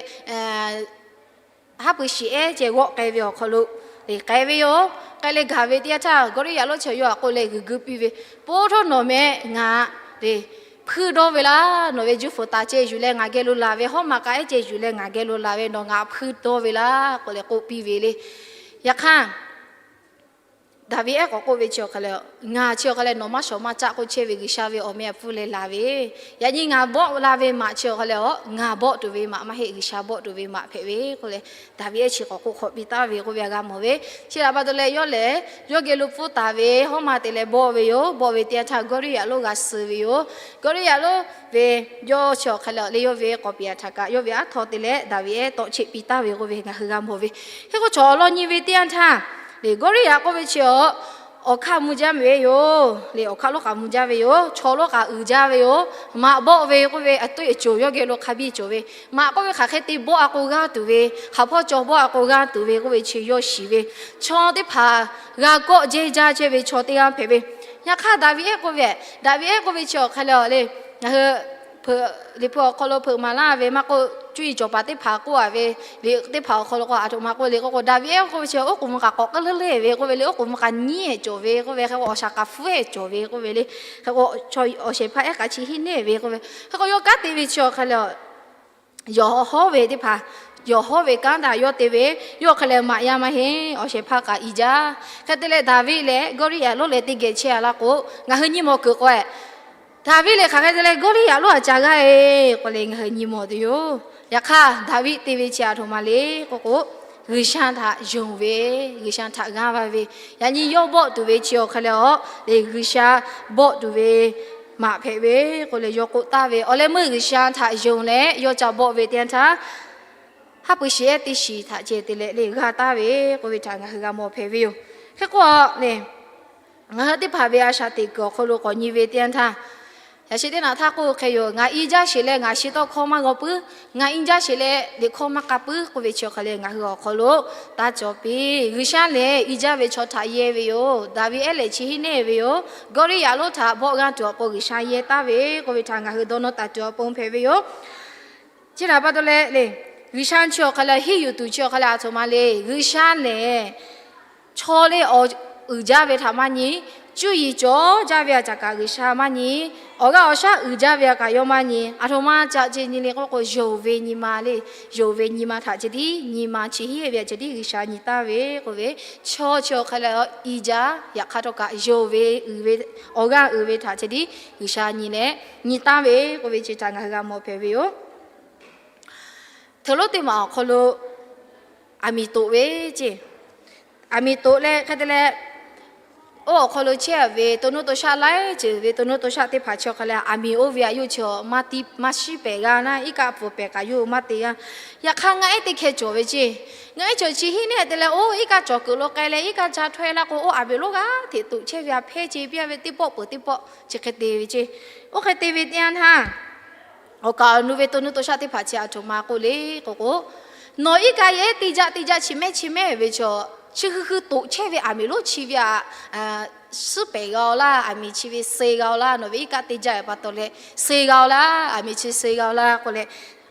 haˉ pui shiˍ ehˉ ceh g'awˆ k'ai ve awˬ hk'aw lo k'ai ve yoˬ. K'ai leh gaˬ ve teˇ yanˇ htaˇ, Gawˇriˆyaꞈ lonˉ chi yawˇ htaꞈ k'oˆ leh g'uiˬ gui piˇ ve, Po htoˇ nawˬ meh ngaˬ hpuiˇ dawˇ ve laˇ. Nawˬ ve juˇ fuˍ taˍ ceh yuˬ leh ngaˬ geh lo laˬ ve, hawˉ ma k'a ehˉ ceh yuˬ leh ngaˬ geh lo laˬ ve, nawˬ ngaˬ htaꞈ hpuiˇ dawˇ ve laˇ k'oˆ leh k'oˆ piˇ ve le. Yaꞈ hk'aˇ, Daˍviˆ ehˉ k'awꞈ k'oˆ ve chi awˬ hk'aw leh, Ngaˬ chi awˬ hk'aw leh nawˬ maˇ shawˍ maˇ caˆ k'oˆ chehˇ ve G'uiˬsha ve awˬ meh htaꞈ pfuhˇ leh laˬ ve, yaꞈ nyi ngaˬ bawˆ la ve maꞈ chi awˬ hk'aw leh, ngaˬ bawˆ tuˬ ve maꞈ maˇ heˆ, G'uiˬsha bawˆ tuˬ ve maꞈ hpehꞈ ve k'oˆ leh, Daˍviˆ ehˉ chi k'awꞈ k'oˆ hk'awꞈ piˇ taˍ ve k'oˆ ve htaꞈ g'a mawˬ ve. Chi htaꞈ pa taw leh yawˇ lehˬ yawˇ geh lo pfuhˇ taˍ ve hawˉ ma te leh bawˆ ve yoˬ. Bawˆ ve teˇ yanˇ htaˇ Gawˇriˆyaꞈ lonˉ g'a suh ve yoˬ. Gawˇriˆyaꞈ lonˉ ve yawˇ chi awˬ hk'aw leh le, yawˇ ve k'awꞈ piˍ htaꞈ kaꞈ yawˇ ve aˉ htaw te leh Daˍviˆ ehˉ tawˆ cheˆ piˇ taˍ ve k'oˆ ve ngaˬ hui g'a mawˬ ve. Hk'e k'o chaw awˬ lawn nyi ve teˇ yanˇ htaˇ, Gawˇriˆyaꞈ k'oˆ ve chi awˬ hk'aˇ mvuh jaˇ ve yoˬ le, awˬ hk'aˇ lonˉ k'aꞈ mvuh jaˇ ve yoˬ. Chaw lonˉ k'aꞈ uiˍ jaˇ ve yoˬ. Maꞈ bawˆ ve k'oˆ ve a tuˇ e cawˬ yawˇ geh lo hk'a biˇ cawˬ ve. Maꞈ k'oˆ ve hk'aˬ hk'e te bawˆ a k'o g'aˇ tuˬ ve, hk'aˬ hpawˇ cawˬ bawˆ a k'o g'aˇ tuˬ ve k'oˆ ve chi yawˇ shiˍ ve. Chaw teˇ hpaˍ g'a kawˆ jehˇ jaˇ chehˇ ve chaw teˇ g'aˇ hpehꞈ ve. Yaꞈ hk'aˇ Daˍviˆ ehˉ k'oˆ ve, Daˍviˆ ehˉ k'oˆ ve chi awˬ hk'aw leh le, ngaˬ hui Liꞈ hpu awˬ hk'aw lo hpeuꞈ maˍ laˇ ve maˇ k'oˆ, cuˇ yiˍ cawˬ paˍ teˇ hpaˍ k'oˆ a ve liꞈ teˇ hpaˍ awˬ hk'aw lo k'o, aˬ htoꞈ ma k'oˆ le k'oˆ k'o, Daˍviˆ ehˉ k'oˆ ve chi oˉ k'oˍ mvuh k'aꞈ k'awꞈ k'aˇ leuˉ leuˉ ve k'oˆ ve le, oˉ k'oˍ mvuh k'aꞈ nyiˉ cawˬ ve k'oˆ ve, hk'e k'o awˬ shaˍ k'aꞈ hpfuhˇ cawˬ ve k'oˆ ve le, hk'e k'o chaw awˬ shehˍ hpaˇ ehˉ k'aꞈ chi hiˉ neˇ ve k'oˆ ve, hk'e k'o yawˇ kanˉ te ve chi awˬ hk'a le, yawˬ hawˉ ve teˇ hpaˍ, yawˬ hawˉ ve kanˉ htaꞈ yawˇ te ve, yawˇ hk'e leh maꞈ yaˇ maˇ heˆ, awˬ shehˍ hpaˇ k'aꞈ i jaˇ. Hk'e te leh Daˍviˆ leh Gawˇliˇyaꞈ lonˉ leh teˇ geh chehˇ a laˇ k'o, ngaˬ hui nyi mawˬ kuiˬ k'o, Daˍviˆ lehˬ hk'aˬ hk'e te leh Gawˇliˇyaꞈ lonˉ a ca g'aˇ e k'oˆ leh ngaˬ hui nyi mawˬ tuˬ yoˬ. Yaꞈ hk'aˇ Daˍviˆ te ve chi aˬ htoꞈ ma le k'oˆ k'o, G'uiˬsha htaꞈ yonˍ ve, G'uiˬsha htaꞈ g'aˇ va ve, yaꞈ nyi yawˇ bawˆ tuˬ ve chi awˬ hk'a le a, le G'uiˬsha bawˆ tuˬ ve maꞈ hpehꞈ ve k'oˆ leh yawˇ k'oˆ taˍ ve, awˬ leh meuˇ G'uiˬsha htaꞈ yonˍ leh yawˇ ca bawˆ ve teˇ yanˇ htaˇ, haˉ pui shiˍ ehˉ teˇ shiˍ htaꞈ ceh te leh le g'a taˍ ve k'oˆ ve htaꞈ ngaˬ hui g'a mawˬ hpehꞈ ve yoˬ. Hk'e k'o le, ngaˬ hui teˇ hpaˍ ve a shaꞈ teꞈ kuiˬ awˬ hk'aw lo k'awꞈ nyi ve teˇ yanˇ htaˇ, yaꞈ sheh teˇ naꞈ htaˇ k'oˆ hk'e yoˬ, ngaˬ i jaˇ sheˍ leh ngaˬ shi tawˇ hkawˇ maˇ g'aw puiˉ, ngaˬ i jaˇ sheˍ leh liꞈ hkawˇ maˇ k'a puiˉ k'oˆ ve chi awˬ hk'a le ngaˬ hui awˬ hk'aw lo taˇ cawˬ piˇ. G'uiˬsha lehˬ i jaˇ ve chaw htaꞈ yehˇ ve yoˬ. Daˍviˆ ehˉ lehˬ chi hiˉ neˇ ve yoˬ. Gawˇliˇyaꞈ lonˉ htaꞈ bawˆ g'aˇ tuˬ awˬ pon G'uiˬsha yehˇ taˍ ve k'oˆ ve htaꞈ ngaˬ hui dawˇ nawˇ taˍ tuˬ awˬ pon hpehꞈ ve yoˬ. Chi htaꞈ pa taw leh le, G'uiˬsha chi awˬ hk'a le hiˉ yuˬ tuˬ chi awˬ hk'a le aˬ htoꞈ ma le, G'uiˬsha lehˬ chaw le awˬ uiˍ jaˇ ve htaꞈ maˇ nyi, cuˇ yiˍ cawˬ jaˇ ve a caꞈ kaꞈ G'uiˬsha maˇ nyi, awˬ g'aˇ awˬ shaˉ uiˍ jaˇ ve a kaꞈ yawˇ maˇ nyi. Aˬ htoꞈ ma caꞈ ce nyi le k'oˆ k'o, yonˍ ve nyi ma le, yonˍ ve nyi ma htaꞈ ceh tiˉ nyi ma chi hiˉ ve a ceh tiˉ G'uiˬsha nyi taˍ ve k'oˆ ve, chaw chi awˬ hk'a le i jaˇ, yaꞈ hk'aˇ htawˇ kaꞈ yonˍ ve uiˍ ve, awˬ g'aˇ uiˍ ve htaꞈ ceh tiˉ G'uiˬsha nyi leh nyi taˍ ve k'oˆ ve chi htaꞈ ngaˬ hui g'a mawˬ hpehꞈ ve yoˬ. Hteuꞈ lonˉ teˇ maˬ awˬ hk'aw lo aˬ miˍ toꞈ ve ceˇ, aˬ miˍ toꞈ leh hk'e te leh, oˇ awˬ hk'aw lo chehˇ a ve to nuˇ to shaˆ laiˉ ceuˬ ve to nuˇ to shaˆ teˇ hpaˍ chi awˬ hk'a le aˬ miˍ oˇ ve aꞈ yawˇ chi maˇ shiˉ pehˍ g'a naˇ, iˉ kaˆ pfuhˍ pehˍ kaꞈ yawˇ maˇ te g'a. Yaꞈ hk'aˇ ngaˆ ehˉ teˇ hkeh cawˬ ve ceˇ, ngaˆ ehˉ cawˬ chi hiˉ neˇ te leh oˇ iˉ kaˆ cawˬ kuiˬ lo k'ai leh iˉ kaˆ ca htawˇ e laˇ k'o, oˇ aˬ miˍ lonˉ g'aˇ hteꞈ toꞈ chehˇ ve a hpehˇ ce piˇ a ve teˇ pawˆ peuˬ teˇ pawˆ chi hk'e te ve ceˇ. Oˇ hk'e te ve teˇ yanˇ htaˇ, awˬ kaˍ awˬ nu ve to nuˇ to shaˆ teˇ hpaˍ chi aˬ htoꞈ ma k'oˆ le k'oˆ k'o, nawˬ iˉ kaˆ yehˉ teˇ jaˆ teˇ jaˆ chi mehˉ chi mehˉ ve chaw, chi hui hui toꞈ chehˇ ve aˬ miˍ lonˉ chi ve aꞈ suhˉ pehˍ g'a-oˬ laˇ, aˬ miˍ chi ve suh g'a-oˬ laˇ, nawˬ ve iˉ kaˆ teˇ jaˆ ve pa taw leh suh g'a-oˬ laˇ, aˬ miˍ chi suh g'a-oˬ laˇ k'oˆ leh,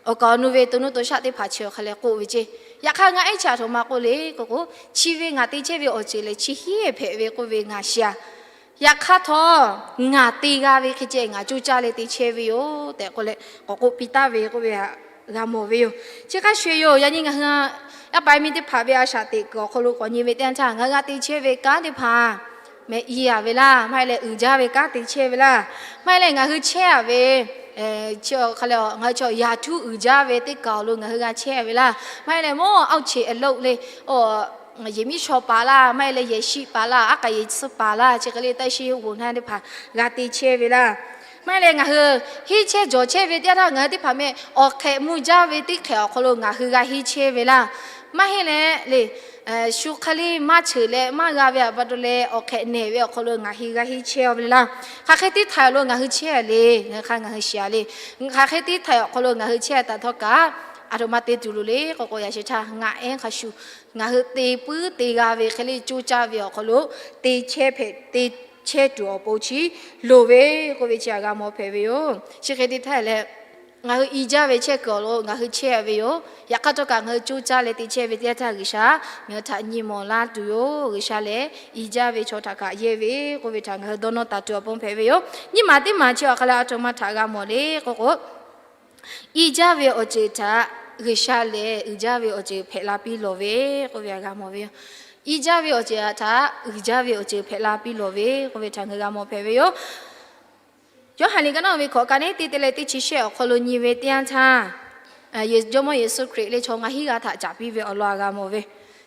awˬ kaˍ awˬ nu ve to nuˇ to shaˆ teˇ hpaˍ chi awˬ hk'a leh k'oˆ ve ceˇ. Yaꞈ hk'aˇ ngaˆ ehˉ chi aˬ htoꞈ ma k'oˆ le k'oˆ k'o, chi ve ngaˬ te chehˇ ve awˬ ceuˬ lehˬ chi hiˉ hpehꞈ ve k'oˆ ve ngaˬ shiˍ a. Yaꞈ hk'aˇ htawˇ, ngaˬ te g'a ve hk'e ceh ngaˬ coˇ caˇ leh te chehˇ ve yoˬ tehꞈ k'oˆ leh k'awꞈ k'oˆ piˇ taˍ ve k'oˆ ve htaꞈ g'a mawˬ ve yoˬ. Chi hk'a shuˍ yoˬ, yaꞈ nyi ngaˬ hui yaˇ paˍ miˇ teˇ hpaˍ ve a shaꞈ teꞈ kuiˬ awˬ hk'aw lo k'awꞈ nyi ve teˇ yanˇ htaˇ, ngaˬ hui g'a te chehˇ ve kanˉ teˇ hpaˍ meh i a ve laˇ, maˇ heˆ leh uiˍ jaˇ ve kanˉ te chehˇ ve laˇ, maˇ heˆ leh ngaˬ hui chehˇ a ve chi hk'a le ngaˬ hui chaw yaꞈ htuˇ uiˍ jaˇ ve teˇ kaˬ awˬ lo ngaˬ hui g'a chehˇ a ve laˇ, maˇ heˆ leh mawˇ awˇ cheꞈ a loˆ le, yehˬ miˉ shaw paˍ laˇ, maˇ heˆ leh yehˬ shiˆ paˍ laˇ, aˉ k'aˍ yehˬ tsuhˇ paˍ laˇ, chi hk'e le taˇ shiˍ g'oˬ naˇ teˇ hpaˍ g'a te chehˇ ve laˇ. Maˇ heˆ leh ngaˬ hui henˇ chehˇ jawˬ chehˇ ve teˇ yanˇ htaˇ ngaˬ hui teˇ hpaˍ meh awˬ hk'ehꞈ mvuh jaˇ ve teˇ hk'ehꞈ awˬ hk'aw lo ngaˬ hui g'a henˇ chehˇ ve laˇ. Maˇ heˆ leh le, shu hk'e le maˇ cheuˬ leh maˇ g'a ve a pa taw leh awˬ hk'ehꞈ nehˬ ve awˬ hk'aw lo ngaˬ hui g'a henˇ chehˇ ve laˇ. Hk'aˬ hk'e teˇ htaiˍ awˬ lo ngaˬ hui chehˇ a le, ngaˬ hk'a ngaˬ hui shiˍ a le, hk'aˬ hk'e teˇ htaiˍ awˬ hk'aw lo ngaˬ hui chehˇ a taꞈ htawˇ kaꞈ, aˬ htoꞈ ma te tuˬ loˍ le k'oˆ k'o, yaꞈ sheh htaˇ ngaˆ ehˉ hk'a shuˍ ngaˬ hui te puiˉ te g'a ve hk'e le coˇ caˇ ve awˬ hk'aw lo te chehˇ hpehꞈ te chehˇ tuˬ awˬ pon chi loˍ ve k'oˆ ve chi htaꞈ g'a mawˬ hpehꞈ ve yoˬ. Chi hk'e te htaˇ leh, ngaˬ hui i jaˇ ve chehˇ kuiˬ awˬ lo ngaˬ hui chehˇ ve yoˬ. Yaꞈ hk'aˇ htawˇ kaꞈ ngaˬ hui coˇ caˇ leh te chehˇ ve teˇ yanˇ htaˇ G'uiˬsha ngaˬ hui htaꞈ nyi mawˬ laˇ tuˬ yoˬ. G'uiˬsha lehˬ i jaˇ ve chaw htaꞈ kaꞈ yehˇ ve k'oˆ ve htaꞈ ngaˬ hui dawˇ nawˇ taˍ tuˬ awˬ pon hpehꞈ ve yoˬ. Nyiˇ maˬ teˇ maˬ chi awˬ hk'a leh aˬ htoꞈ ma htaꞈ g'a mawˬ le k'oˆ k'o, i jaˇ ve awˬ ceuˬ htaꞈ G'uiˬsha lehˬ uiˍ jaˇ ve awˬ ceuˬ hpehꞈ la piˇ lawˬ ve k'oˆ ve htaꞈ g'a mawˬ ve yoˬ. I jaˇ ve awˬ ceuˬ htaꞈ uiˍ jaˇ ve awˬ ceuˬ hpehꞈ la piˇ lawˬ ve k'oˆ ve htaꞈ ngaˬ hui g'a mawˬ hpehꞈ ve yoˬ. Yoˇhanˬ liꞈ ka naˉ ve hkawꞈ ka neˉ teˇ te leh teˇ chi shehˆ awˬ hk'aw lo nyi ve teˇ yanˇ htaˇ, Jawˇmawˇ Yeˍsuˆ Hkriꞈ lehˬ chaw ngaˬ hinˉ g'aˇ htaꞈ caˍ piˇ ve awˬ lawn htaꞈ g'a mawˬ ve.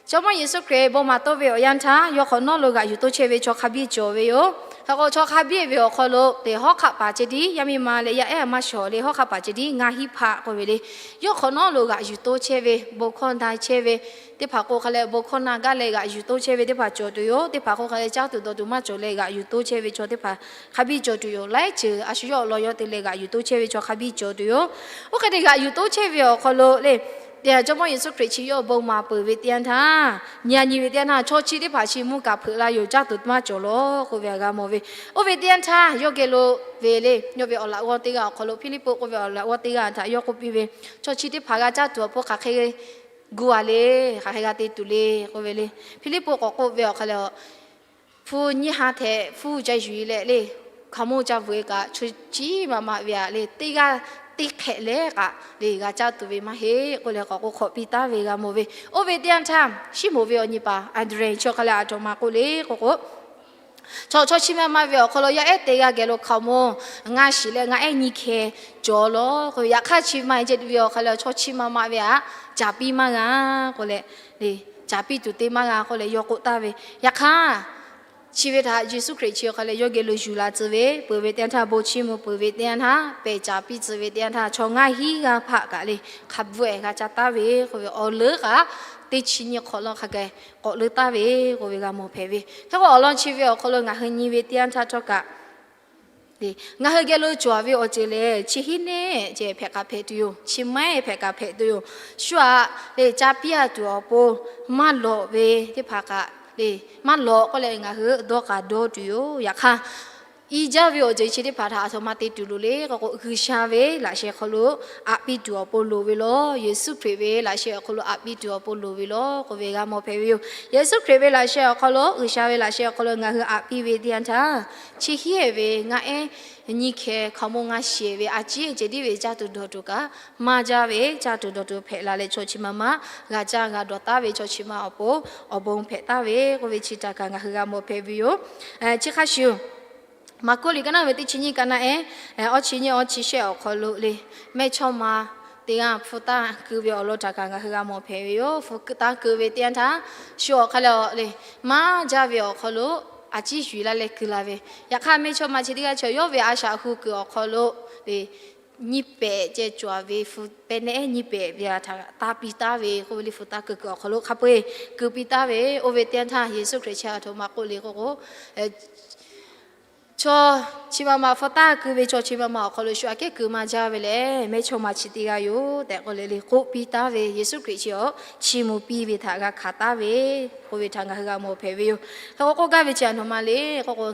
Jawˇmawˇ Yeˍsuˆ Hkriꞈ bon maˍ tawˆ ve awˬ yanˇ htaˇ, yawˇ hk'awꞈ nawˉ lo g'aꞈ yuˬ toˇ chehˇ ve chaw hk'a biˇ cawˬ ve yoˬ. Hk'e k'o, chaw hk'a biˇ ve awˬ hk'aw lo teꞈ hawˉ hk'aˆ paˍ ceh tiˉ yaˇ miˇ ma leh yaˇ ehˉ maˇ shawˍ le, hawˉ hk'aˆ paˍ ceh tiˉ ngaˇ hinˉ hpaˆ k'oˆ ve le. Yawˇ hk'awꞈ nawˉ lo g'aꞈ yuˬ toˇ chehˇ ve, bon hkawˇ na chehˇ ve teˇ hpaˍ k'o hk'a leh, bon hkawˇ na gaˇ leh g'aꞈ yuˬ toˇ chehˇ ve teˇ hpaˍ cawˬ tuˬ yoˬ. Teˇ hpaˍ k'o hk'a leh, caˇ tuˬ dawˬ tuˬ maˇ cawˬ leh g'aꞈ yuˬ toˇ chehˇ ve chaw teˇ hpaˍ hk'a biˇ cawˬ tuˬ yoˬ. Laiˉ ceuˬ a shu yawˇ awˬ lawn yawˇ te leh g'aꞈ yuˬ toˇ chehˇ ve chaw hk'a biˇ cawˬ tuˬ yoˬ. Oˇ hk'e te g'aꞈ yuˬ toˇ chehˇ ve awˬ hk'aw lo le, Jawˇmawˇ Yeˍsuˆ Hkriꞈ chi yawˇ bon maˍ peuˬ ve teˇ yanˇ htaˇ, nyi a nyi ve teˇ yanˇ htaˇ, chaw chi teˇ hpaˍ chi mvuhˇ kaꞈ hpeuꞈ la yoˬ, caˇ tuˬ maˇ cawˬ lawˬ k'oˆ ve htaꞈ g'a mawˬ ve. Oˇ ve teˇ yanˇ htaˇ yawˇ geh lo ve le, yawˇ ve awˬ laꞈ g'awˇ teˇ g'aˇ awˬ hk'aw lo Hpiˇliˇpuˆ k'oˆ ve awˬ laꞈ g'awˇ teˇ g'aˇ htaꞈ yawˇ k'oˆ piˇ ve, Chaw chi teˇ hpaˍ g'a caˇ tuˬ awˬ pon hk'aˬ hk'e gu a le, hk'aˬ hk'e g'a te tuˬ le k'oˆ ve le. Hpiˇliˇpuˆ k'awꞈ k'oˆ ve awˬ hk'aw lo, hpu nyiˇ ha htehꞈ hpu ca yuˬ e leh le, hkaoˍmonˇ ca bvuhꞈ e kaꞈ, chaw chi ma ma ve aꞈ le, teˇ g'aˇ teˇ hk'ehꞈ leh kaꞈ le g'a caˇ tuˬ ve maˇ heˆ k'oˆ leh k'awꞈ k'oˆ hk'awꞈ piˇ taˍ ve g'a mawˬ ve. Oˇ ve teˇ yanˇ htaˇ, Siˉmonˍ ve awˬ nyi paˍ Anˍdrehˍ chi awˬ hk'a leh a htoꞈ ma k'oˆ le k'oˆ k'o, Chaw, chaw chi ma ma ve awˬ hk'aw lo yaˇ ehˉ te g'a geh lo hkaoˍmonˇ ngaˇ shiˍ leh ngaˇ ehˉ nyiˇ hkeh cawˬ lawˬ k'oˆ ve. Yaꞈ hk'aˇ chi ma ceh ve awˬ hk'aw lo chaw chi ma ma ve aꞈ caˍ piˇ maˇ g'a k'oˆ leh, caˍ piˇ tuˬ te maˇ g'a k'oˆ leh yawˇ k'oˆ taˍ ve. Yaꞈ hk'aˇ, chi ve htaꞈ Yeˍsuˆ Hkriꞈ chi awˬ hk'a leh yawˇ geh lo yuˬ la tcuh ve, peuˬ ve teˇ yanˇ htaˇ, bon chiˇ mvuh peuˬ ve teˇ yanˇ htaˇ, pehˬ caˍ piˇ tcuh ve teˇ yanˇ htaˇ, chaw ngaˇ hinˉ g'aˇ hpaˆ kaꞈ le hk'a bvuhˆ ehˍ g'a ca taˍ ve k'oˆ ve. Awˬ leuˉ kaꞈ teˇ chi nyiˇ hk'awꞈ lawn hk'a gaˬ k'awꞈ leuˉ taˍ ve k'oˆ ve g'a mawˬ hpehꞈ ve. Hk'e k'o, awˬ lawn chi ve awˬ hk'aw lo ngaˬ hui nyi ve teˇ yanˇ htaˇ htawˇ kaꞈ, ngaˬ hui geh lo cawˬ ve awˬ ceuˬ lehˬ, chi hiˉ neˆ ceh hpehꞈ kaꞈ hpehꞈ tuˬ yoˬ. Chi maiˉ hpehꞈ kaꞈ hpehꞈ tuˬ yoˬ. Shu aꞈ le caˇ piˇ a tuˬ awˬ pon maˇ lawꞈ ve teˇ hpaˍ kaꞈ le, maˇ lawꞈ k'oˆ leh ngaˬ hui dawˇ k'aꞈ dawˇ tuˬ yoˬ. Yaꞈ hk'aˇ, i jaˇ ve awˬ ceuˬ chi teˇ hpaˍ htaꞈ a htoꞈ ma te tuˬ loˍ le k'oˆ k'o, G'uiˬsha ve laꞈ sheh hk'aw lo aꞈ piˇ tuˬ awˬ pon loˍ ve lawˬ. Yeˍsuˆ Hkriꞈ ve laꞈ sheh awˬ hk'aw lo aꞈ piˇ tuˬ awˬ pon loˍ ve lawˬ k'oˆ ve g'a mawˬ hpehꞈ ve yoˬ. Yeˍsuˆ Hkriꞈ ve laꞈ sheh awˬ hk'aw lo, G'uiˬsha ve laꞈ sheh awˬ hk'aw lo ngaˬ hui aꞈ piˇ ve teˇ yanˇ htaˇ, chi hiˉ ehˍ ve ngaˇ ehˉ nyiˇ hkeh hkaoˍmonˇ ngaˇ shiˍ ve a ciˉ ceh tiˉ ve caˇ tuˬ dawˬ tuˬ kaꞈ maˇ jaˇ ve, caˇ tuˬ dawˬ tuˬ hpehꞈ la leh chaw chi ma ma g'a caˇ g'a dawˬ taˍ ve, chaw chi ma awˬ pon awˬ bon hpehꞈ taˍ ve k'oˆ ve chi htaꞈ kaꞈ ngaˬ hui g'a mawˬ hpehꞈ ve yoˬ. Chi hk'a shuˍ, Maˍkuˆ liꞈ ka naˆ ve teˇ chi nyiˇ ka naˆ ehˉ, awˇ chi nyiˇ awˇ chi shehˆ awˬ hk'aw lo le, mehˇchawˇma teˇ g'aˇ hpu taˇ keu ve awˬ lawn htaꞈ kaꞈ ngaˬ hui g'a mawˬ hpehꞈ ve yoˬ. Hpu taˇ keu ve teˇ yanˇ htaˇ, shu awˬ hk'a leh le, maˇ jaˇ ve awˬ hk'aw lo a ciˉ yuˬ laˇ leh keu la ve. Yaꞈ hk'aˇ, mehˇchawˇma chi teˇ g'aˇ chi yawˇ ve a shaꞈ hu kuiˬ awˬ hk'aw lo le, nyiˇ pehˍ ceh cawˬ ve hpu pehˇ nehˉ nyiˇ pehˍ ve htaꞈ taˇ piˇ taˍ ve k'oˆ ve le. Hpu taˇ keu kuiˬ awˬ hk'aw lo hk'a peu-eˬ keu piˇ taˍ ve. Oˇ ve teˇ yanˇ htaˇ, Yeˍsuˆ Hkriꞈ chi a htoꞈ ma k'oˆ le k'oˆ k'o, chaw chi ma ma hpu taˇ keu ve chaw chi ma ma awˬ hk'aw lo shu aꞈ kehˉ keu maˇ jaˇ ve lehˬ, mehˇchawˇma chi teˇ g'aˇ yoˬ tehꞈ k'oˆ leh le k'oˆ piˇ taˍ ve. Yeˍsuˆ Hkriꞈ chi awˬ chiˇ mvuh piˇ ve htaꞈ g'a hkanˍ taˍ ve k'oˆ ve htaꞈ ngaˬ hui g'a mawˬ hpehꞈ ve yoˬ. Hk'e k'o, k'oˆ gaˇ ve chi a htoꞈ ma le k'oˆ k'o,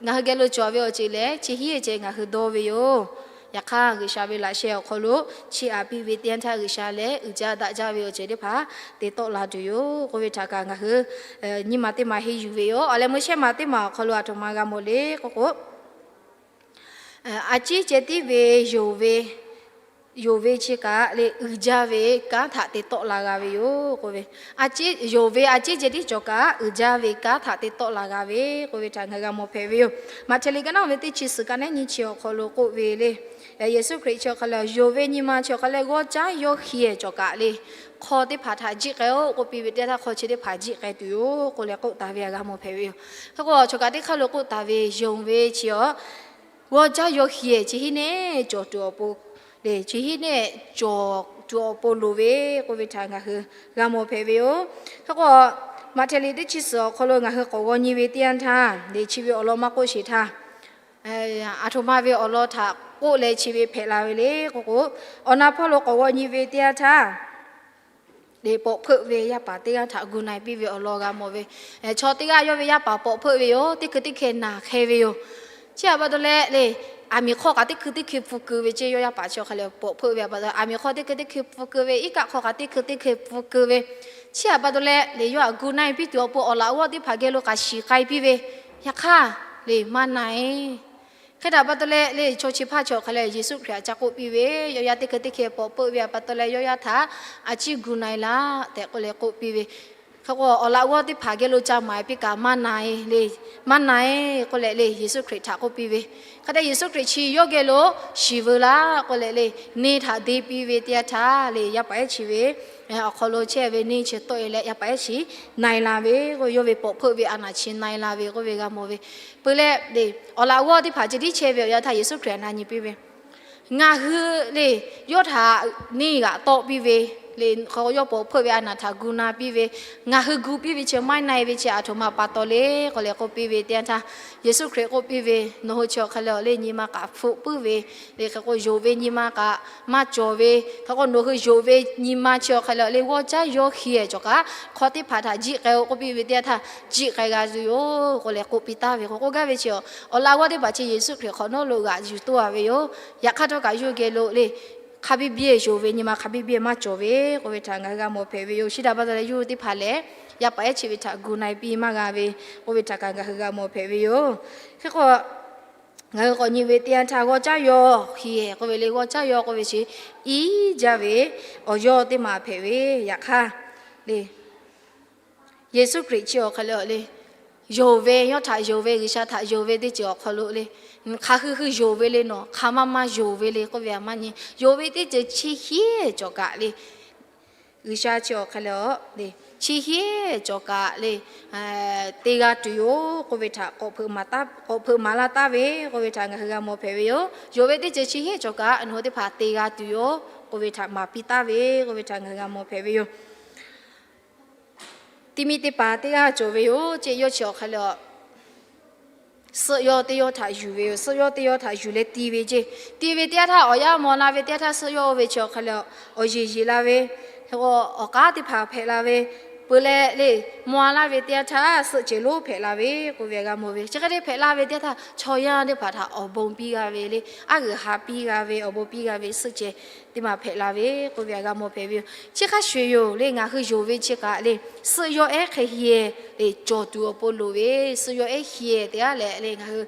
ngaˬ hui geh lo cawˬ ve awˬ ceuˬ lehˬ, chi hiˉ ceh ngaˬ hui dawˇ ve yoˬ. Yaꞈ hk'aˇ, G'uiˬsha ve laꞈ sheh awˬ hk'aw lo chi aꞈ piˇ ve teˇ yanˇ htaˇ, G'uiˬsha leh uiˍ jaˇ daꞈ jaˇ ve awˬ ceuˬ teˇ hpaˍ te tawˆ la tuˬ yoˬ k'oˆ ve htaꞈ kaꞈ ngaˬ hui nyiˇ ma teˇ ma henˇ yuˬ ve yoˬ. Awˬ leh meuˇ shehˆ ma teˇ ma awˬ hk'aw lo a htoꞈ ma g'a mawˬ le k'oˆ k'o, a ciˉ ceh tiˉ ve yonˍ ve, yonˍ ve chi kaꞈ le uiˍ jaˇ ve kanˉ htaꞈ te tawˆ la g'a ve yoˬ k'oˆ ve. Yonˍ ve a ciˉ ceh tiˉ cawˬ kaꞈ uiˍ jaˇ ve kanˉ htaꞈ te tawˆ la g'a ve k'oˆ ve htaꞈ ngaˬ hui g'a mawˬ hpehꞈ ve yoˬ. Maꞈhtehˍ liꞈ ka naˆ ve teˇ chi suhˍ ka naˆ nyiˇ chi awˬ hk'aw lo k'oˆ ve le, Yeˍsuˆ Hkriꞈ chi awˬ hk'a leh, yonˍ ve nyi ma chi awˬ hk'a leh g'awˇ caˉ yawˇ hiˇ cawˬ kaꞈ le, hk'aw teˇ hpaˍ htaꞈ jiˆ k'ai-oˆ k'oˆ piˇ ve teˇ yanˇ htaˇ, hk'aw chi teˇ hpaˍ jiˆ k'ai tuˬ yoˬ k'oˆ leh k'oˆ taˍ ve g'a mawˬ hpehꞈ ve yoˬ. Hk'e k'o, chaw kaꞈ teˇ hk'aˇ lo k'oˆ taˍ ve, yonˍ ve chi awˬ g'awˇ caˉ yawˇ hiˇ chi hiˉ neˆ cawˬ tuˬ awˬ pon le, chi hiˉ neˆ cawˬ tuˬ awˬ pon loˍ ve k'oˆ ve htaꞈ ngaˬ hui g'a mawˬ hpehꞈ ve yoˬ. Hk'e k'o, Maꞈhtehˍ liꞈ teˇ chi suhˍ awˬ hk'aw lo ngaˬ hui k'awꞈ g'aw nyi ve teˇ yanˇ htaˇ le, chi ve awˬ lawn maˇ k'oˆ sheˍ htaˇ, a htoꞈ ma ve awˬ lawn htaꞈ k'oˆ leh chi ve hpehꞈ la ve le k'oˆ k'o, awˬ na hpawˇ lo k'awꞈ g'aw nyi ve teˇ yanˇ htaˇ, le pawꞈ hpeuˆ ve yaˇ paˍ teˇ g'aˇ htaꞈ gu na-e piˇ ve awˬ lawn g'a mawˬ ve. Chaw teˇ g'aˇ yawˇ ve yaˇ paˍ pawꞈ hpeuˆ ve yoˬ. Teˇ hkui teˇ hkeh naˬ hk'e ve yoˬ. Chi htaꞈ pa taw leh le, aˬ miˍ hk'aw kaꞈ teˇ hkui teˇ hkeh hpu keu ve ceˇ. Yawˇ yaˇ paˍ chi awˬ hk'a leh pawꞈ hpeuˆ ve pa taw, aˬ miˍ hk'aw teˇ hkui teˇ hkeh hpu keu ve, iˉ kaˆ hk'aw kaꞈ teˇ hkui teˇ hkeh hpu keu ve. Chi htaꞈ pa taw leh le, yawˇ htaꞈ gu na-e piˇ tuˬ awˬ pon awˬ laꞈ g'awˇ teˇ hpaˍ geh lo k'aꞈ shiˍ k'ai piˇ ve. Yaꞈ hk'aˇ le, maˇ na-e. Hk'e htaꞈ pa taw leh le, chaw chi hpaˇ chi awˬ hk'a leh Yeˍsuˆ Hkriꞈ htaꞈ ca k'oˆ piˇ ve, yawˇ yaˇ teˇ hkui teˇ hkeh pawꞈ hpeuˆ ve pa taw leh yawˇ yaˇ htaꞈ a ciˉ gu na-e laˇ tehꞈ k'oˆ leh k'oˆ piˇ ve. Hk'e k'o, awˬ laꞈ g'awˇ teˇ hpaˍ geh lo ca maˍ-e piˇ kaꞈ maˇ na-e le, maˇ na-e k'oˆ leh le, Yeˍsuˆ Hkriꞈ htaꞈ k'oˆ piˇ ve. Hk'e te Yeˍsuˆ Hkriꞈ chi yawˇ geh lo shiˍ veu laˇ k'oˆ leh le, neˇ htaꞈ deˇ piˇ ve teˇ yanˇ htaˇ le, yaˇ paˍ ehˉ chi ve awˬ hk'aw lo chehˇ ve neˇ chi tawˆ-e leh yaˇ paˍ ehˉ chi na-e la ve k'o, yawˇ ve pawꞈ hpeuˆ ve a naˍ chi na-e la ve k'oˆ ve g'a mawˬ ve. Peu leh le, awˬ laꞈ g'awˇ teˇ hpaˍ ceh tiˉ chehˇ ve awˬ yanˇ htaˇ Yeˍsuˆ Hkriꞈ na nyi piˇ ve, ngaˬ hui le, yawˇ htaꞈ neˇ g'aꞈ tawˆ piˇ ve le, hk'e k'o yawˇ po hpeuˆ ve a naˍ htaꞈ gu na piˇ ve, ngaˬ hui gu piˇ ve chi maˇ na-e ve chi aˬ htoꞈ ma pa taw le k'oˆ leh k'oˆ piˇ ve teˇ yanˇ htaˇ, Yeˍsuˆ Hkriꞈ k'oˆ piˇ ve, Nawˬ hui chi awˬ hk'e le awˬ le nyi ma kaꞈ hpfuhˆ puiˉ ve, le hk'e k'o yonˍ ve nyi ma kaꞈ maˇ cawˬ ve, hk'e k'o nawˬ hui yonˍ ve nyi ma chi awˬ hk'e le awˬ le g'awˇ caˉ yawˇ hiˬ-e cawˬ kaꞈ hk'aw teˇ hpaˍ htaꞈ jiˆ k'ai-o k'oˆ piˇ ve teˇ yanˇ htaˇ, jiˆ k'ai g'a tuˬ yoˬ k'oˆ leh k'oˆ piˇ taˍ ve k'o, k'oˆ gaˇ ve chi awˬ laꞈ g'awˇ teˇ hpaˍ chi Yeˍsuˆ Hkriꞈ hk'awꞈ nawˉ lo g'aꞈ yuˬ toˇ a ve yoˬ. Yaꞈ hk'aˇ htawˇ kaꞈ yawˇ geh lo le, hk'a biˇ biˇ yonˍ ve nyi ma hk'a biˇ biˇ maˇ cawˬ ve k'oˆ ve htaꞈ ngaˬ hui g'a mawˬ hpehꞈ ve yoˬ. Chi htaꞈ pa taw leh yawˇ hui teˇ hpaˍ lehˬ, yaˇ paˍ ehˉ chi ve htaꞈ gu na-e piˇ maˇ g'a ve k'oˆ ve htaꞈ kaꞈ ngaˬ hui g'a mawˬ hpehꞈ ve yoˬ. Hk'e k'o, ngaˬ hui k'awꞈ nyi ve teˇ yanˇ htaˇ g'awˇ caˉ yawˇ hiˬ-e k'oˆ ve le, g'awˇ caˉ yawˇ k'oˆ ve chi iˉ jaˇ ve awˬ yawˇ teˇ ma hpehꞈ ve, yaꞈ hk'aˇ le, Yeˍsuˆ Hkriꞈ chi awˬ hk'e le awˬ le, yonˍ ve, yawˇ htaꞈ yonˍ ve, G'uiˬsha htaꞈ yonˍ ve teˇ ceuˬ awˬ hk'aw lo le, hk'aˬ hui hui yonˍ ve le nawˬ hk'aˬ ma ma yonˍ ve le k'oˆ ve aˬ maˇ nyi. Yonˍ ve teˇ ceuˬ chi hiˉ cawˬ kaꞈ le, G'uiˬsha chi awˬ hk'e le awˬ le, chi hiˉ cawˬ kaꞈ le, te g'a tuˬ yoˬ k'oˆ ve htaꞈ k'awꞈ hpeuꞈ maˍ laˇ taˍ ve k'oˆ ve htaꞈ ngaˬ hui g'a mawˬ hpehꞈ ve yoˬ. Yonˍ ve teˇ ceuˬ chi hiˉ cawˬ kaꞈ nawˬ hui teˇ hpaˍ te g'a tuˬ yoˬ k'oˆ ve htaꞈ maˍ piˇ taˍ ve k'oˆ ve htaꞈ ngaˬ hui g'a mawˬ hpehꞈ ve yoˬ. Ti mi te paˍ teˇ g'aˇ cawˬ ve yoˬ ceˇ. Yawˇ chi awˬ hk'e le awˬ suhˆ yawˇ teˇ yawˇ htaꞈ yuˬ ve yoˬ. Suhˆ yawˇ teˇ yawˇ htaꞈ yuˬ leh ti ve ceˇ. Ti ve teˇ yanˇ htaˇ awˬ yanˇ maw la ve teˇ yanˇ htaˇ suhˆ yawˇ oˇ ve chi awˬ hk'e le awˬ yeˬ yeˬ la ve, hk'e k'o awˬ k'aˉ teˇ hpaˍ hpehꞈ la ve, peuˬ leh le, maw laˇ ve teˇ yanˇ htaˇ suhˆ cehˬ lonˉ hpehꞈ la ve k'oˆ ve g'a mawˬ ve. Chi hk'e te hpehꞈ la ve teˇ yanˇ htaˇ chaw yaˇ teˇ hpaˍ htaꞈ awˬ bon piˇ g'a ve le, aˉ g'uiˬ ha piˇ g'a ve, awˬ bon piˇ g'a ve suhˆ cehˬ teˇ ma hpehꞈ la ve k'oˆ ve htaꞈ g'a mawˬ hpehꞈ ve yoˬ. Chi hk'a shuˍ yoˬ le, ngaˬ hui yonˍ ve chi kaꞈ le, suhˆ yawˇ ehˉ hk'e heh le cawˬ tuˬ awˬ pon loˍ ve, suhˆ yawˇ ehˉ heh teˇ g'aˇ leh le ngaˬ hui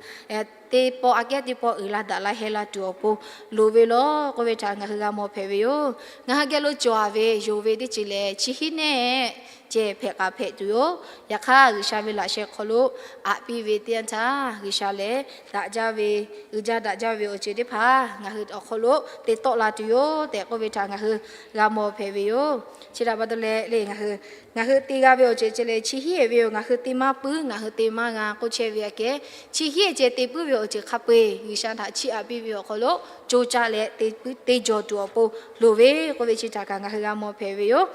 teˇ pawˆ aꞈ kehˉ teˇ pawˆ uiˍ la daꞈ la heh la tuˬ awˬ pon loˍ ve law k'oˆ ve htaꞈ ngaˬ hui g'a mawˬ hpehꞈ ve yoˬ. Ngaˬ hui geh lo cawˬ ve yonˍ ve teˇ ceuˬ lehˬ chi hiˉ nehˆ ceh hpehꞈ k'aꞈ hpehꞈ tuˬ yoˬ. Yaꞈ hk'aˇ G'uiˬsha ve laꞈ sheh hk'aw lo aꞈ piˇ ve teˇ yanˇ htaˇ G'uiˬsha lehˬ daꞈ jaˇ ve, uiˍ jaˇ daꞈ jaˇ ve awˬ ceuˬ teˇ hpaˍ ngaˬ hui awˬ hk'aw lo te tawˆ la tuˬ yoˬ tehꞈ k'oˆ ve htaꞈ ngaˬ hui g'a mawˬ hpehꞈ ve yoˬ. Chi htaꞈ pa taw leh le, ngaˬ hui te g'a ve awˬ ceuˬ ceh leh chi hiˉ ve yoˬ. Ngaˬ hui te maˇ puiˉ, ngaˬ hui te maˇ g'a k'oˆ chehˇ ve aꞈ kehˉ, chi hiˉ ceh te puiˉ ve awˬ ceuˬ hk'a peu-eˬ G'uiˬsha htaꞈ chiˇ aꞈ piˇ ve awˬ hk'aw lo co caˇ leh te puiˉ te jawˬ tuˬ awˬ pon loˍ ve k'oˆ ve chi htaꞈ kaꞈ ngaˬ hui g'a mawˬ hpehꞈ ve yoˬ.